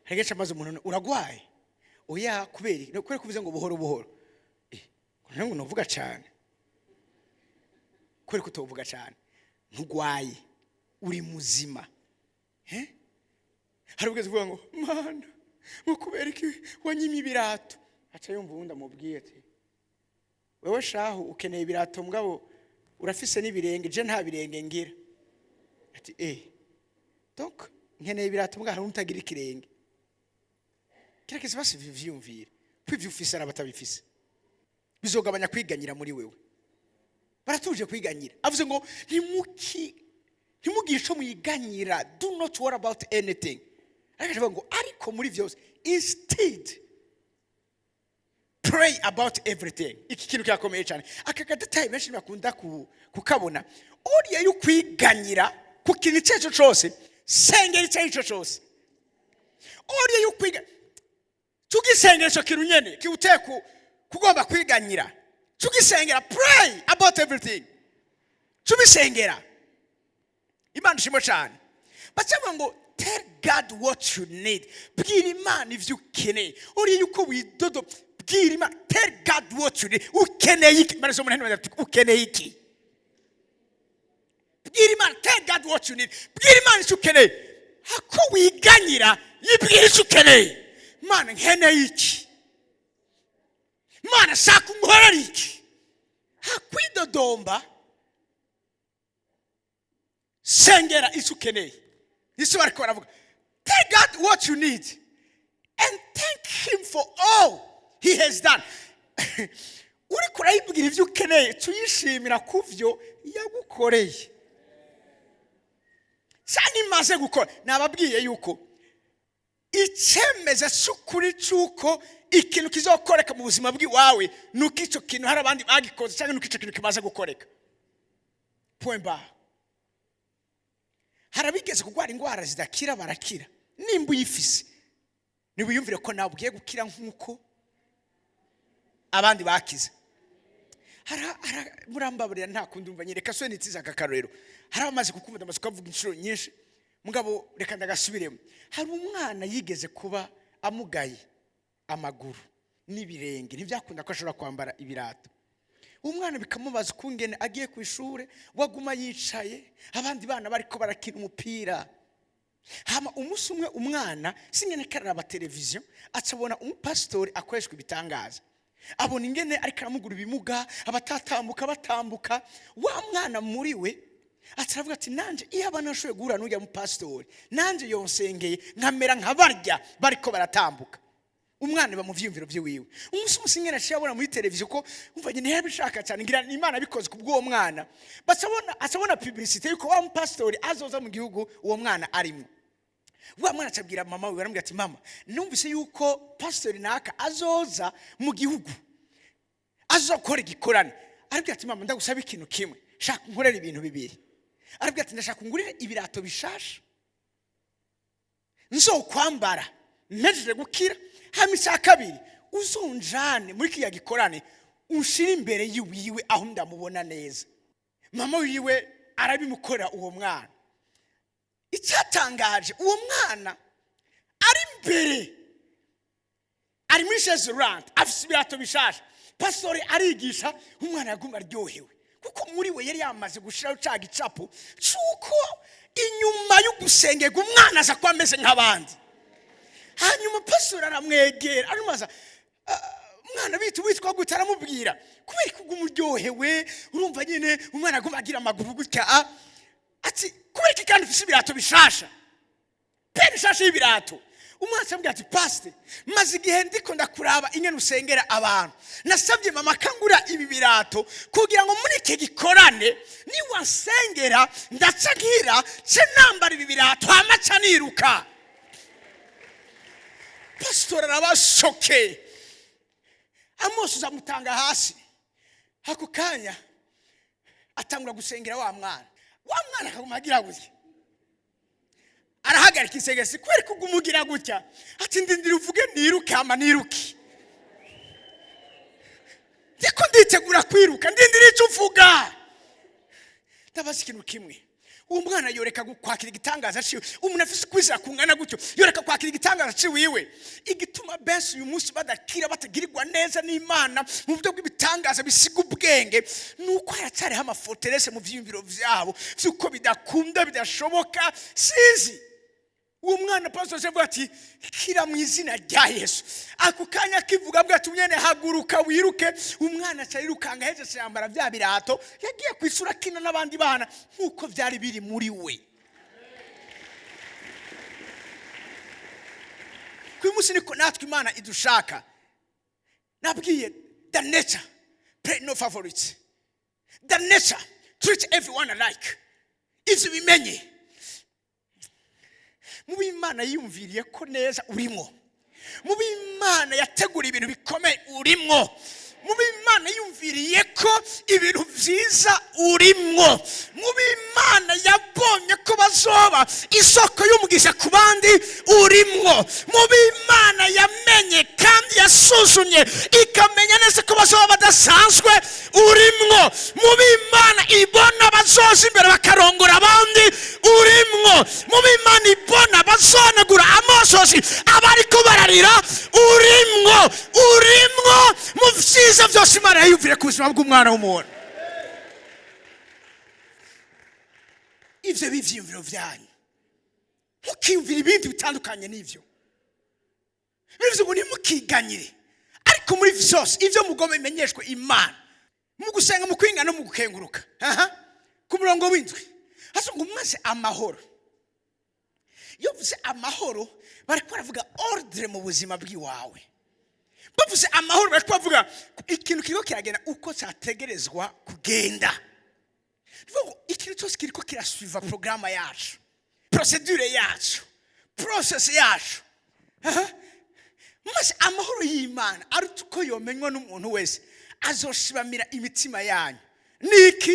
Hari kenshi amaze umuntu: "Uragwaye?" "Oya." "Kubera iki?" "Kubera ko uvuze ngo buhoro buhoro." Ngo nuvuga cyane. Kubera ko utovuga cyane, ntugwaye, uri muzima, eh? Hari ubwezi uvuga ngo: "Mana, Ngo kubera iki wanyimye ibirato? Aca yumva uwundi amubwiye ati: "Wewe shahu, ukeneye ibirato, mugabo urafise n'ibirenge, je nta birenge ngira." Ati: "Eh, donc nkeneye ibirato, mugabo hari utagira ikirenge." Gerageza basi vyiyumvire ko ivyo ufise ari abatabifise, bizogabanya kwiganyira muri wewe. Baratuje kwiganyira. Avuze ngo ntimugire ico mwiganyira, do not worry about anything. Ariko avuga ngo ariko muri vyose, instead pray about everything. Iki kintu kirakomeye cyane. Aka ka détail benshi bakunda kukabona. Uriya yo kwiganyira ku kintu icyo ari cyo cyose, sengera icyo ari cyo cyose. Uriya yo kwiga, tugisengera icyo kintu nyene kiwuteye kugomba kwiganyira, tugisengera. Pray about everything, tubisengera. Imana ishimwe cyane. Bacavuga ngo tell God what you need, bwira Imana ivyo ukeneye. Uriya yuko widodo, bwira Imana, tell God what you need. Ukeneye iki? Imana izo umuntu ati: "Ukeneye iki?" Bwira Imana, tell God what you need, bwira Imana icyo ukeneye. Hako wiganyira, yibwira icyo ukeneye. Imana, nkeneye iki? Imana, shaka unkorere iki? Hakwidodomba, sengera icyo ukeneye. Isi bariko baravuga tell God what you need and thank him for all he has done. Uriko urayibwira ibyo ukeneye, tuyishimira ku byo yagukoreye cyangwa imaze gukora. Nababwiye yuko icemeza cy'ukuri cy'uko ikintu kizokoreka mu buzima bw'iwawe ni uko icyo kintu hari abandi bagikoze, cyangwa ni uko icyo kintu kimaze gukoreka, point barre. Hari abigeze kurwara indwara zidakira barakira. Nimba uyifise, ntiwiyumvire ko nawe ugiye gukira nk'uko abandi bakize. Murambabarira, nta kundi umva nyereka so nitiza aka karorero. Hari abamaze kukumva, ndamaze kukavuga inshuro nyinshi, mugabo reka ndagasubiremo. Hari umwana yigeze kuba amugaye amaguru n'ibirenge, ntibyakunda ko ashobora kwambara ibirato. Umwana bikamubaza ukungene agiye ku ishuri, waguma yicaye, abandi bana bariko barakina umupira. Hama umunsi umwe umwana singene kararaba televiziyo, acabona umupasitori akoreshwa ibitangaza, abona ingene ariko aramugura ibimuga, abatatambuka batambuka. Wa mwana muri we aca aravuga ati: "Nanje iyo abana nashoboye guhura n'uriya mupasitori, nanje yonsengeye nkamera nka barya bariko baratambuka." Umwana iba mu vyiyumviro vyiwiwe. Umunsi umwe singene aciye abona muri televiziyo ko umva nyine yarabishaka cyane, ngira Imana bikoze ku bw'uwo mwana. Bacabona, acabona publicité yuko wa mupasitori azoza mu gihugu uwo mwana arimo. Wa mwana acabwira mama wiwe, aramubwira ati: "Mama, numvise yuko pasitori naka azoza mu gihugu, azokora igikorane." Arabwira ati: "Mama, ndagusaba ikintu kimwe, shaka nkorera ibintu bibiri." Arabwira ati: "Ndashaka ngurire ibirato bishasha nzokwambara mpejeje gukira, hama icya kabiri uzonjane muri kiriya gikorane, unshire imbere yiwiwe aho ndamubona neza." Mama wiwe arabimukorera uwo mwana. Icyatangaje, uwo mwana ari imbere, ari muri chaise roulante, afite ibirato bishasha, pastori arigisha, umwana yaguma aryohewe, kuko muri we yari yamaze gushiraho ca gicapo c'uko inyuma yo gusengerwa umwana aza kuba ameze nk'abandi. Hanyuma pastori aramwegera, aramubaza: "Ah, mwana, bita witwa gute?" Aramubwira: "Kubera ko uguma uryohewe, urumva nyine umwana aguma agira amaguru gutya." Ah, ati: "Kubera iki kandi ufise ibirato bishasha, paire bishasha y'ibirato?" Umwana aramubwira ati: "Pasite, maze igihe ndiko ndakuraba ingene usengera abantu, nasabye mama kangura ibi birato kugira ngo muri iki gikorane niwansengera ndaca nkira, ce nambara ibi birato, hama ca niruka." Pasitori arabashokeye, amoso azamutanga hasi. Ako kanya atangura gusengera wa mwana. Wa mwana akaguma agira gutya. Arahagarika isegesi: "Kubera ko uguma ugira gutya?" Ati: "Ndindira uvuge niruke, hama niruke. Ndiko nditegura kwiruka, ndindira icyo uvuga." Ndabaza ikintu kimwe: uwo mwana yoreka kwakira igitangaza ciwe? Umuntu afise ukwizera kungana gutyo yoreka kwakira igitangaza ciwiwe? Igituma benshi uyu munsi badakira, batagirirwa neza n'Imana mu buryo bw'ibitangaza bisiga ubwenge, ni uko haracyariho ama forteresse mu vyiyumviro vyabo vy'uko bidakunda, bidashoboka. Sinzi. Uwo mwana, pastor avuga ati: "Kira mu izina rya Yesu." Ako kanya akivuga, avuga ati: "Umwene, haguruka wiruke." Umwana aca yirukanga, ahejeje yambara bya birato, yagiye ku ishuri, akina n'abandi bana nk'uko byari biri muri we. Ku munsi niko natwe Imana idushaka. Nabwiye, the nature play no favorites, the nature treat everyone alike. Ivyo bimenye, mu b'Imana yiyumviriye ko neza urimo, mu b'Imana yategura ibintu bikomeye urimwo, mu b'Imana yumviriye ko ibintu byiza urimwo, mu b'Imana yabonye ko bazoba isoko y'umugisha ku bandi urimwo, mu b'Imana yamenye kandi yasuzumye ikamenya neza ko bazoba badasanzwe urimwo, mu b'Imana ibona bazoza imbere bakarongora abandi urimwo, mu b'Imana ibona bazonagura amosozi abariko bararira urimwo, urimwo mu vyiza byose Imana yayumvire ku buzima bw'umwana w'umuntu. Ivyo bivyiyumviro vyanyu, ntukiyumvire ibindi bitandukanye n'ivyo. Bivuze ngo ntimukiganyire, ariko muri vyose ivyo mugomba bimenyeshwe Imana mu gusenga, mu kwinga no mu gukenguruka. Aha ku murongo w'indwi hasa ngo maze amahoro. Iyo uvuze amahoro, bariko baravuga ordre mu buzima bw'iwawe. Bavuze amahoro, bariko bavuga ikintu kiriko kiragenda uko cyategerezwa kugenda. Ni ukuvuga ngo ikintu cyose kiriko kirasuiva porogaramu yacu, procédure yacu, process yacu. Aha. Maze amahoro y'Imana aruta uko yomenywa n'umuntu wese azoshibamira imitima yanyu niki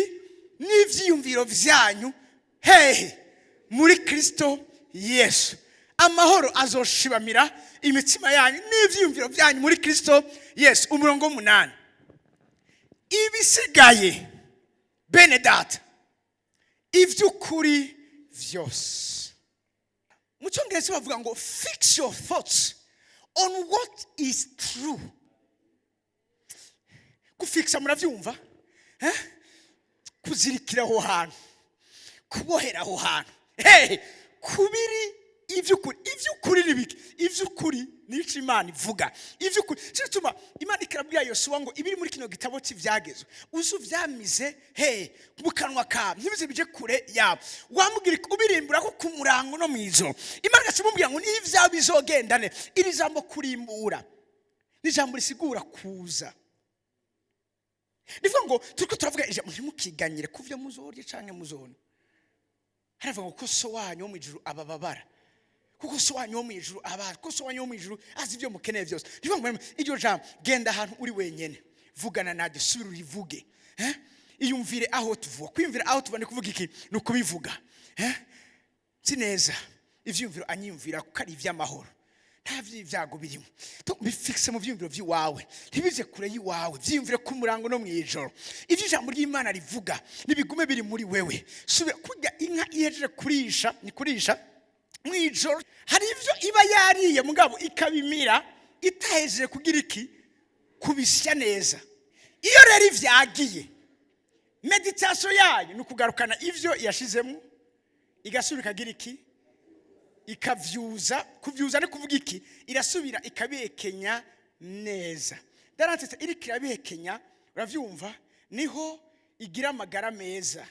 n'ivyiyumviro vyanyu. Hehe? Muri Kristo Yesu. Amahoro azoshibamira imitima yanyu n'ivyiyumviro vyanyu muri Kristo Yesu. Umurongo w'umunani: ibisigaye, bene data, ivy'ukuri vyose. Mu Cyongereza bavuga ngo "Fix your thoughts on what is true." Gufikisa muravyumva, eh? Kuzirikira aho hantu, kubohera aho hantu hehe? Kubiri ivy'ukuri. Ivy'ukuri ni biki? Ivy'ukuri nico Imana ivuga. Ivy'ukuri cyo gituma Imana ikirabwira Yosuwa ngo ibiri muri kino gitabo cy'ivyagezwe uze uvyamize he mu kanwa kawe, ntibize bije kure yabo. Wamubwira ubirimbura ko ku murango no mw'ijoro. Imana igaca imubwira ngo niyo ibyawe bizogendane. Iri jambo kurimbura ni ijambo risigura kuza. Nivuga ngo turiko turavuga ijambo ntimukiganyire ku vyo muzorya canke muzona. Haravuga ngo ko so wanyu wo mu ijuru abababara, kuko so wanyu wo mu ijuru abazi, kuko so wanyu wo mu ijuru azi ibyo mukeneye byose. Nivuga ngo iryo jambo, genda ahantu uri wenyene, vugana naryo, subira urivuge, eh? Iyumvire aho tuvuga. Kwiyumvira aho tuva ni kuvuga iki? Ni ukubivuga, eh? Si neza ivyiyumviro anyiyumvira kuko ari ivy'amahoro, nta vy'ibyago birimo. Bifikise mu vyiyumviro vy'iwawe, ntibize kure y'iwawe. Vyiyumvire ku murango no mw'ijoro. Ivyo ijambo ry'Imana rivuga nibigume biri muri wewe. Subira kurya inka ihejeje kurisha, ni kurisha mw'ijoro, hari ivyo iba yariye mugabo ikabimira itahejeje kugira iki? Kubisya neza. Iyo rero ivyagiye, méditation yayo ni ukugarukana ivyo yashizemo, igasubira ikagira iki? Ikavyuza. Kuvyuza ni kuvuga iki? Irasubira ikabihekenya neza. Darantetse iriko irabihekenya, uravyumva, niho igira amagara meza.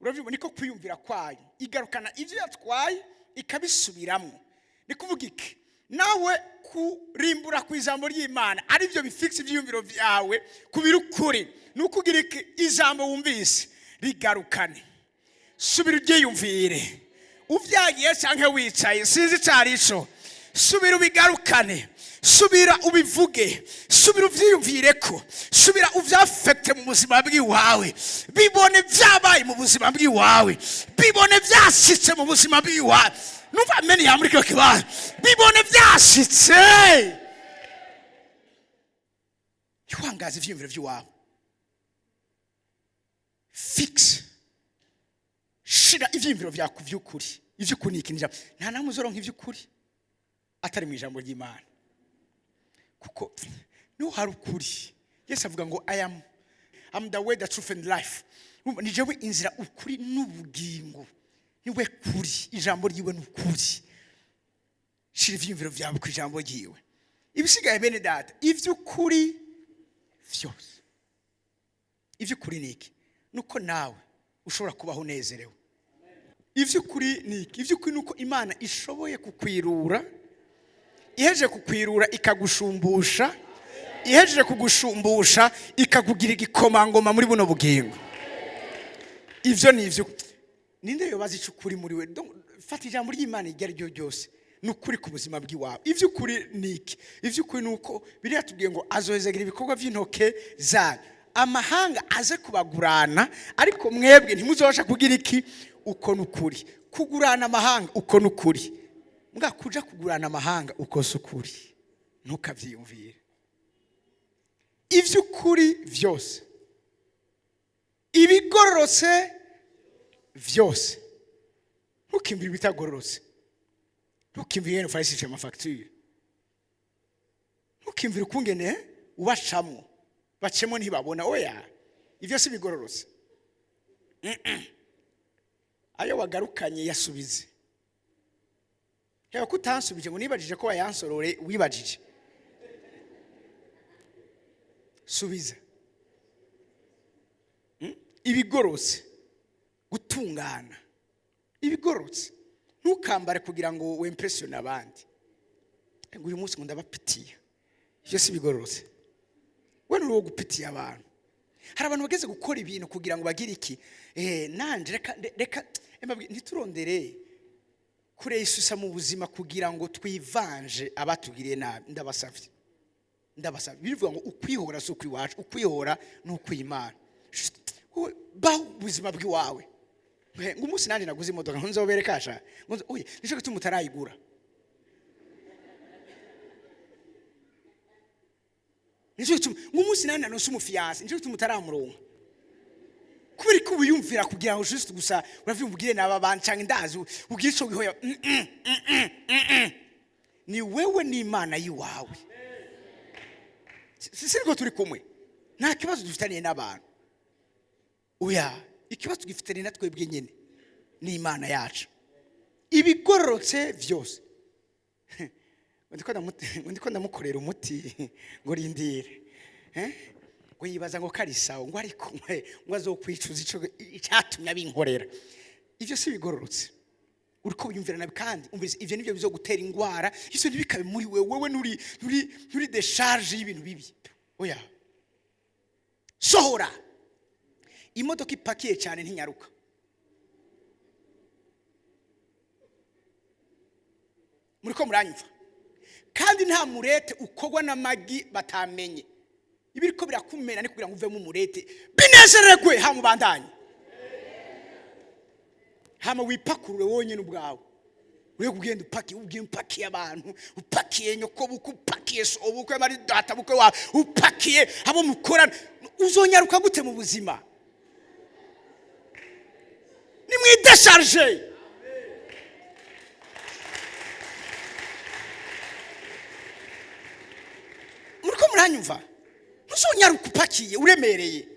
Uravyumva, niko kwiyumvira kwayo, igarukana ivyo yatwaye ikabisubiramwo. Ni kuvuga iki? Nawe kurimbura ku ijambo ry'Imana aribyo bifikisa ivyiyumviro vyawe kubira ukuri, ni ukugira iki? Ijambo wumvise rigarukane, subira uryiyumvire, uvyagiye canke wicaye, sinzi icarico, subira ubigarukane, subira ubivuge, subira uvyiyumvireko, subira uvyafekte mu buzima bw'iwawe. Bibone vyabaye mu buzima bw'iwawe, bibone vyashitse mu buzima bw'iwawe. Numva ameni ya muri kino kibanza. Bibone vyashitse. Ntiwangaze ivyiyumviro vy'iwawe. Fixe, shira ivyiyumviro vyawe ku vy'ukuri. Ivy'ukuri ni iki? Ni ijambo. Nta namwe uzoronka ivy'ukuri atari mu ijambo ry'Imana, kuko niho hari ukuri. Yesu avuga ngo I am I'm the way, the truth and life. Urumva, ni jewe inzira, ukuri n'ubugingo. Niwe kuri, ijambo ryiwe ni ukuri. Shira ivyiyumviro vyawe ku ijambo ryiwe. Ibisigaye, bene data, ivy'ukuri vyose. Ivy'ukuri ni iki? Nuko nawe ushobora kubaho unezerewe. Ivy'ukuri ni iki? Ivy'ukuri ni uko Imana ishoboye kukwirura, ihejeje kukwirura ikagushumbusha, ihejeje kugushumbusha ikakugira igikomangoma muri buno bugingo. Ivyo ni ivyo. Ninde yobaza ico ukuri muri we? Donc, fata ijambo ry'Imana iryo ari ryo ryose, ni ukuri ku buzima bw'iwawe. Ivy'ukuri ni iki? Ivy'ukuri ni uko biriya tubwiye ngo azohezagira ibikorwa vy'intoke zanyu, amahanga aze kubagurana, ariko mwebwe ntimuzobasha kugira iki. Uko ni ukuri. Kugurana amahanga, uko ni ukuri. Mbwa kuja kugurana amahanga, uko si ukuri, ntukavyiyumvire. Ivy'ukuri vyose, ibigororotse vyose. Ntukimvire ibitagororotse, ntukimvire ingene ufarisije amafagitire, ntukimvire ukungene ubacamwo, bacemo ntibabona. Oya, ivyo si bigororotse. Ayo wagarukanye yasubize. Yaba ko utansubije ngo nibajije ko wayansorore, wibajije. Subiza. Ibigororotse, gutungana, ibigororotse. Ntukambare kugira ngo w'impressionne abandi, ngo uyu munsi ngo ndabapitiye. Ivyo si bigororotse. We nturi uwo gupitiya abantu. Hari abantu bageze gukora ibintu kugira ngo bagire iki. Nanje reka mbabwire, ntiturondere kure isusa mu buzima kugira ngo twivanje abatugiriye nabi. Ndabasavye, ndabasavye. Bivuga ngo ukwihora si ukwiwacu, ukwihora ni ukwimana. Wowe, baho ubuzima bw'iwawe. Ngo umunsi nanjye naguze imodoka nzobereka sha. Ngo oya, nico gituma utarayigura. Nico gituma ngo umunsi nanjye nanose umu fiancé, nico gituma utaramuronka. Kubera ko wiyumvira kugira ngo juste gusa uravyumva ubwire n'aba bantu canke ndazi ubwire ico wihoya. Ni wewe n'Imana yiwawe. Siriko turi kumwe, nta kibazo dufitaniye n'abantu. Oya, ikibazo tugifitaniye na twebwe nyene n'Imana yacu. Ibigororotse vyose. Ngo ndiko ndamukorera umuti, ngo rindire. Ngo yibaza ngo kari sawa, ngo ariko ngo azokwicuza ico icyatumye abinkorera. Ivyo si bigororotse. Uriko wiyumvira nabi, kandi umvise ivyo nivyo bizogutera ingwara. Ivyo ntibikabe muri wewe. Wewe nturi décharge y'ibintu bibi. Oya, sohora. Imodoka ipakiye cyane ntinyaruka. Muriko muranyumva? Kandi nta murete ukorwa n'amagi batamenye. Ibiriko birakumena ni kugira ngo uvemo umurete. Binezererwe, hama ubandanye, hama wipakurure wonyine ubwawe. Uri kugenda upakiye, ubwiye upakiye abantu, upakiye nyoko bukwe, upakiye so bukwe, bari data bukwe wawe, upakiye abo mukorana, uzonyaruka gute mu buzima? Nimwidécharge. Muriko muranyumva? Ntuzonyaruka upakiye uremereye.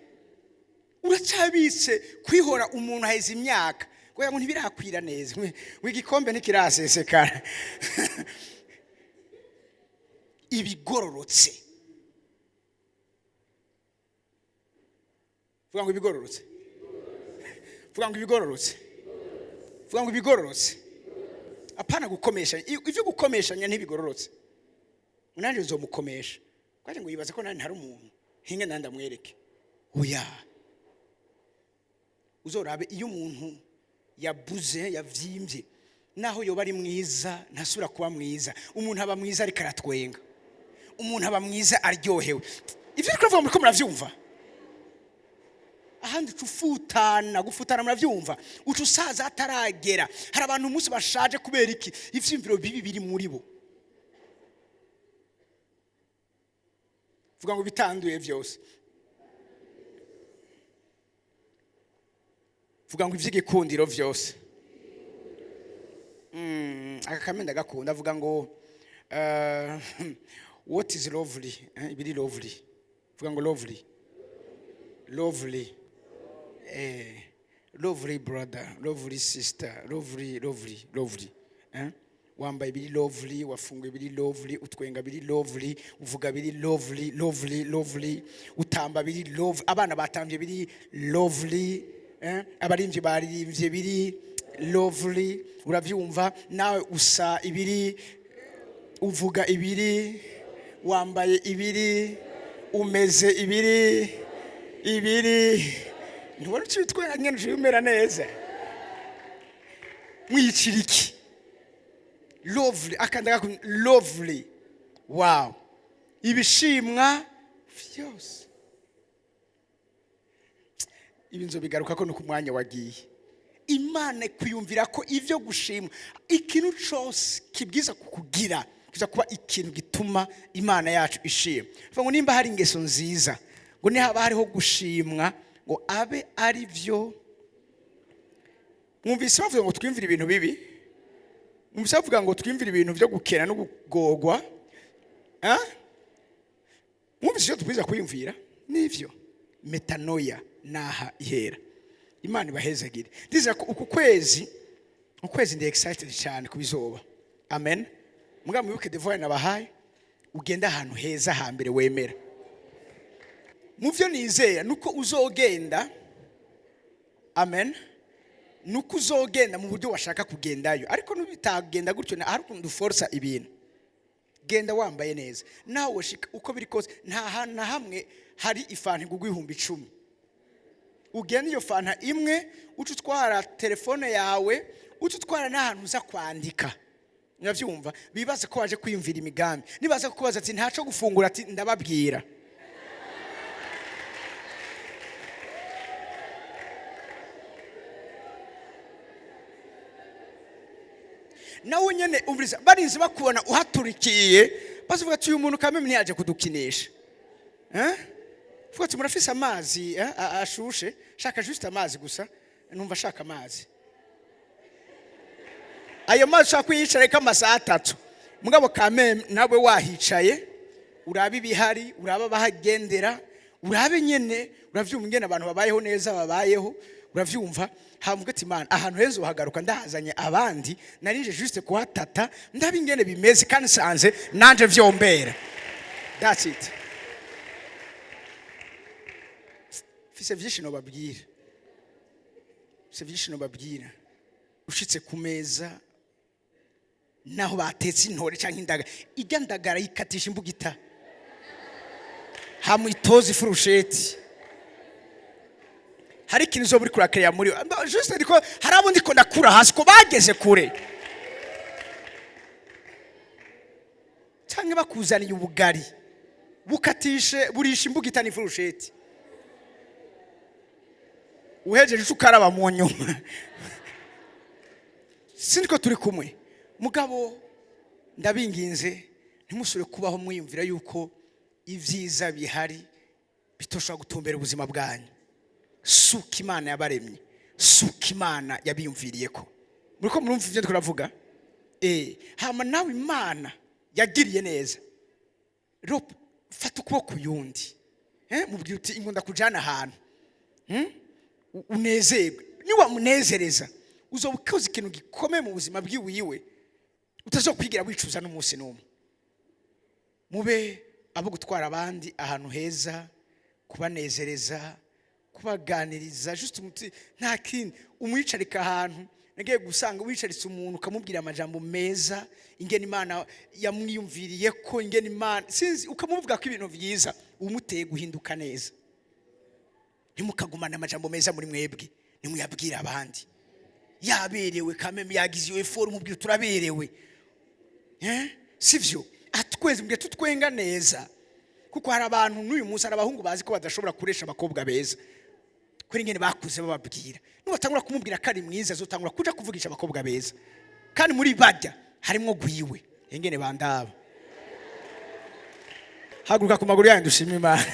Uracyabitse kwihora umuntu aheze imyaka kugira ngo ntibirakwira neza, ngo igikombe ntikirasesekara. Ibigororotse. Vuga ngo ibigororotse. Vuga ngo ibigororotse. Vuga ngo ibigororotse. Apana gukomesha. Ivyo gukomeshanya ntibigororotse. Nanjye nzomukomesha kandi ngo yibaza ko nani ntari umuntu, hinge nandi ndamwereke. Oya, uzorabe iyo umuntu yabuze, yavyimbye, naho yoba ari mwiza ntasubira kuba mwiza. Umuntu aba mwiza ariko aratwenga, umuntu aba mwiza aryohewe. Ivyo ariko avuga, muriko muravyumva? Ahandi uca ufutana, gufutana muravyumva, uca usaza ataragera. Hari abantu umunsi bashaje kubera iki? Ivyiyumviro bibi biri muri bo. Vuga ngo bitanduye vyose. Vuga ngo ivy'igikundiro vyose. Aka kamwe ndagakunda. Avuga ngo what is lovely, ibiri lovely. Vuga ngo lovely, lovely, lovely brother, lovely sister, lovely, lovely, lovely. Wambaye biri lovely, wafunguye biri lovely, utwenga biri lovely, uvuga biri lovely, lovely, lovely, utamba biri lovely, abana batambye biri lovely, eh? Abaririmbyi baririmbye biri lovely. Uravyumva nawe, usa ibiri, uvuga ibiri, wambaye ibiri, umeze ibiri ibiri. Ntubona uciye utwenga nyene, uciye umera neza. Mwiyicira iki? Lovely akanda lovely. Wow, ibishimwa vyose ibi nzobigaruka ko no ku mwanya wagiye. Imana kwiyumvira ko ivyo gushimwa, ikintu cose kibwiza kukugira kiza kuba ikintu gituma Imana yacu ishima. Bivuga ngo nimba hari ingeso nziza, ngo nihaba hariho gushimwa, ngo abe ari byo. Mwumvise bavuga ngo twiyumvire ibintu bibi? Mwumvise bavuga ngo twiyumvire ibintu byo gukena no kugogwa? Eh? Mwumvise icyo tubwiza kwiyumvira? Nivyo metanoia naha ihera. Imana ibahezagire. Ndizera ko uku kwezi, ukwezi ndi excited cyane kubizoba. Amen. Mugabo mwibuke devoir nabahaye: ugenda ahantu heza hambere wemera. Mu byo nizera nuko uzogenda, amen, nuko uzogenda mu buryo washaka kugendayo. Ariko nubitagenda gutyo, hari ukuntu uforsa ibintu. Genda wambaye neza nawe shika. Uko biri kose, nta hantu na hamwe hari ifanta igurwa 10,000. Ugenda iyo fanta imwe, uca utwara telefone yawe, uca utwara n'ahantu uza kwandika. Urabyumva, bibaza ko waje kwiyumvira imigambi. Nibaza kukubaza ati: "Ntaco gufungura?" Ati: "Ndababwira." Nawe nyene umviriza, barinze bakubona uhaturikiye, bazivuga ati: "Uyu muntu kameme ntiyaje kudukinisha." Eh? Vuga ati: "Murafise amazi, eh, ashushe? Shaka juste amazi gusa, numva ashaka amazi." Ayo mazi ushaka kuyicarako amasaha 3, mugabo kameme nawe wahicaye, urabe ibihari, urabe abahagendera, urabe nyene, uravyumva ingene abantu babayeho neza babayeho. Uravyumva, havuga ati: "Imana, ahantu heza uhagaruka ndahazanye abandi, narinje juste kuhatata, ndabe ingene bimeze, kandi nsanze nanje vyombera." That's it. Mfise vyinshi nobabwira, mfise vyinshi nobabwira. Ushitse ku meza, naho batetse intore canke indagara, irya ndagara yikatisha imbugita, hamwe itoza ifurusheti. Hari ikintu uzoba uriko urakereya muri juste, ariko hari abo ndiko ndakura hasi ko bageze kure. Canke bakuzaniye ubugari, bukatishe, burisha imbugita n'ifurusheti, uhejeje uca ukaraba mu nyuma. Sinzi turi kumwe. Mugabo ndabinginze, ntimusubire kubaho mwiyumvira yuko ibyiza bihari bitoshobora gutumbera ubuzima bwanyu. Suka Imana yabaremye, suka Imana yabiyumviriye ko muriko murumva ibyo turavuga. Hama nawe Imana yagiriye neza, rero fata ukuboko uyundi, mubwira uti: "Ingo ndakujana ahantu." Unezerwe. Niwamunezereza, uzoba ukoze ikintu gikomeye mu buzima bwiwiwe utazokwigira wicuza n'umunsi n'umwe. Mube abo gutwara abandi ahantu heza, kubanezereza, kubaganiriza, just umuti, nta kindi. Umwicarika ahantu, nagiye gusanga wicaritse umuntu, ukamubwira amajambo meza, ingene Imana yamwiyumviriye ko, ingene Imana, sinzi, ukamuvuga ko ibintu byiza, umuteye guhinduka neza. Ntimukagumane amajambo meza muri mwebwe, nimuyabwire abandi. Yaberewe kameme, yagize iyo effort, umubwira: "Turaberewe." Eh? Sivyo? Atweze, mbwe tutwenga neza, kuko hari abantu n'uyu munsi, hari abahungu bazi ko badashobora kuresha abakobwa beza kuri ingene bakuze bababwira. Nubatangura kumubwira ko ari mwiza, azotangura kuja kuvugisha abakobwa beza, kandi muri bajya harimwo gwiwe. Ingene bandaba. Haguruka ku maguru yanyu, dushime Imana.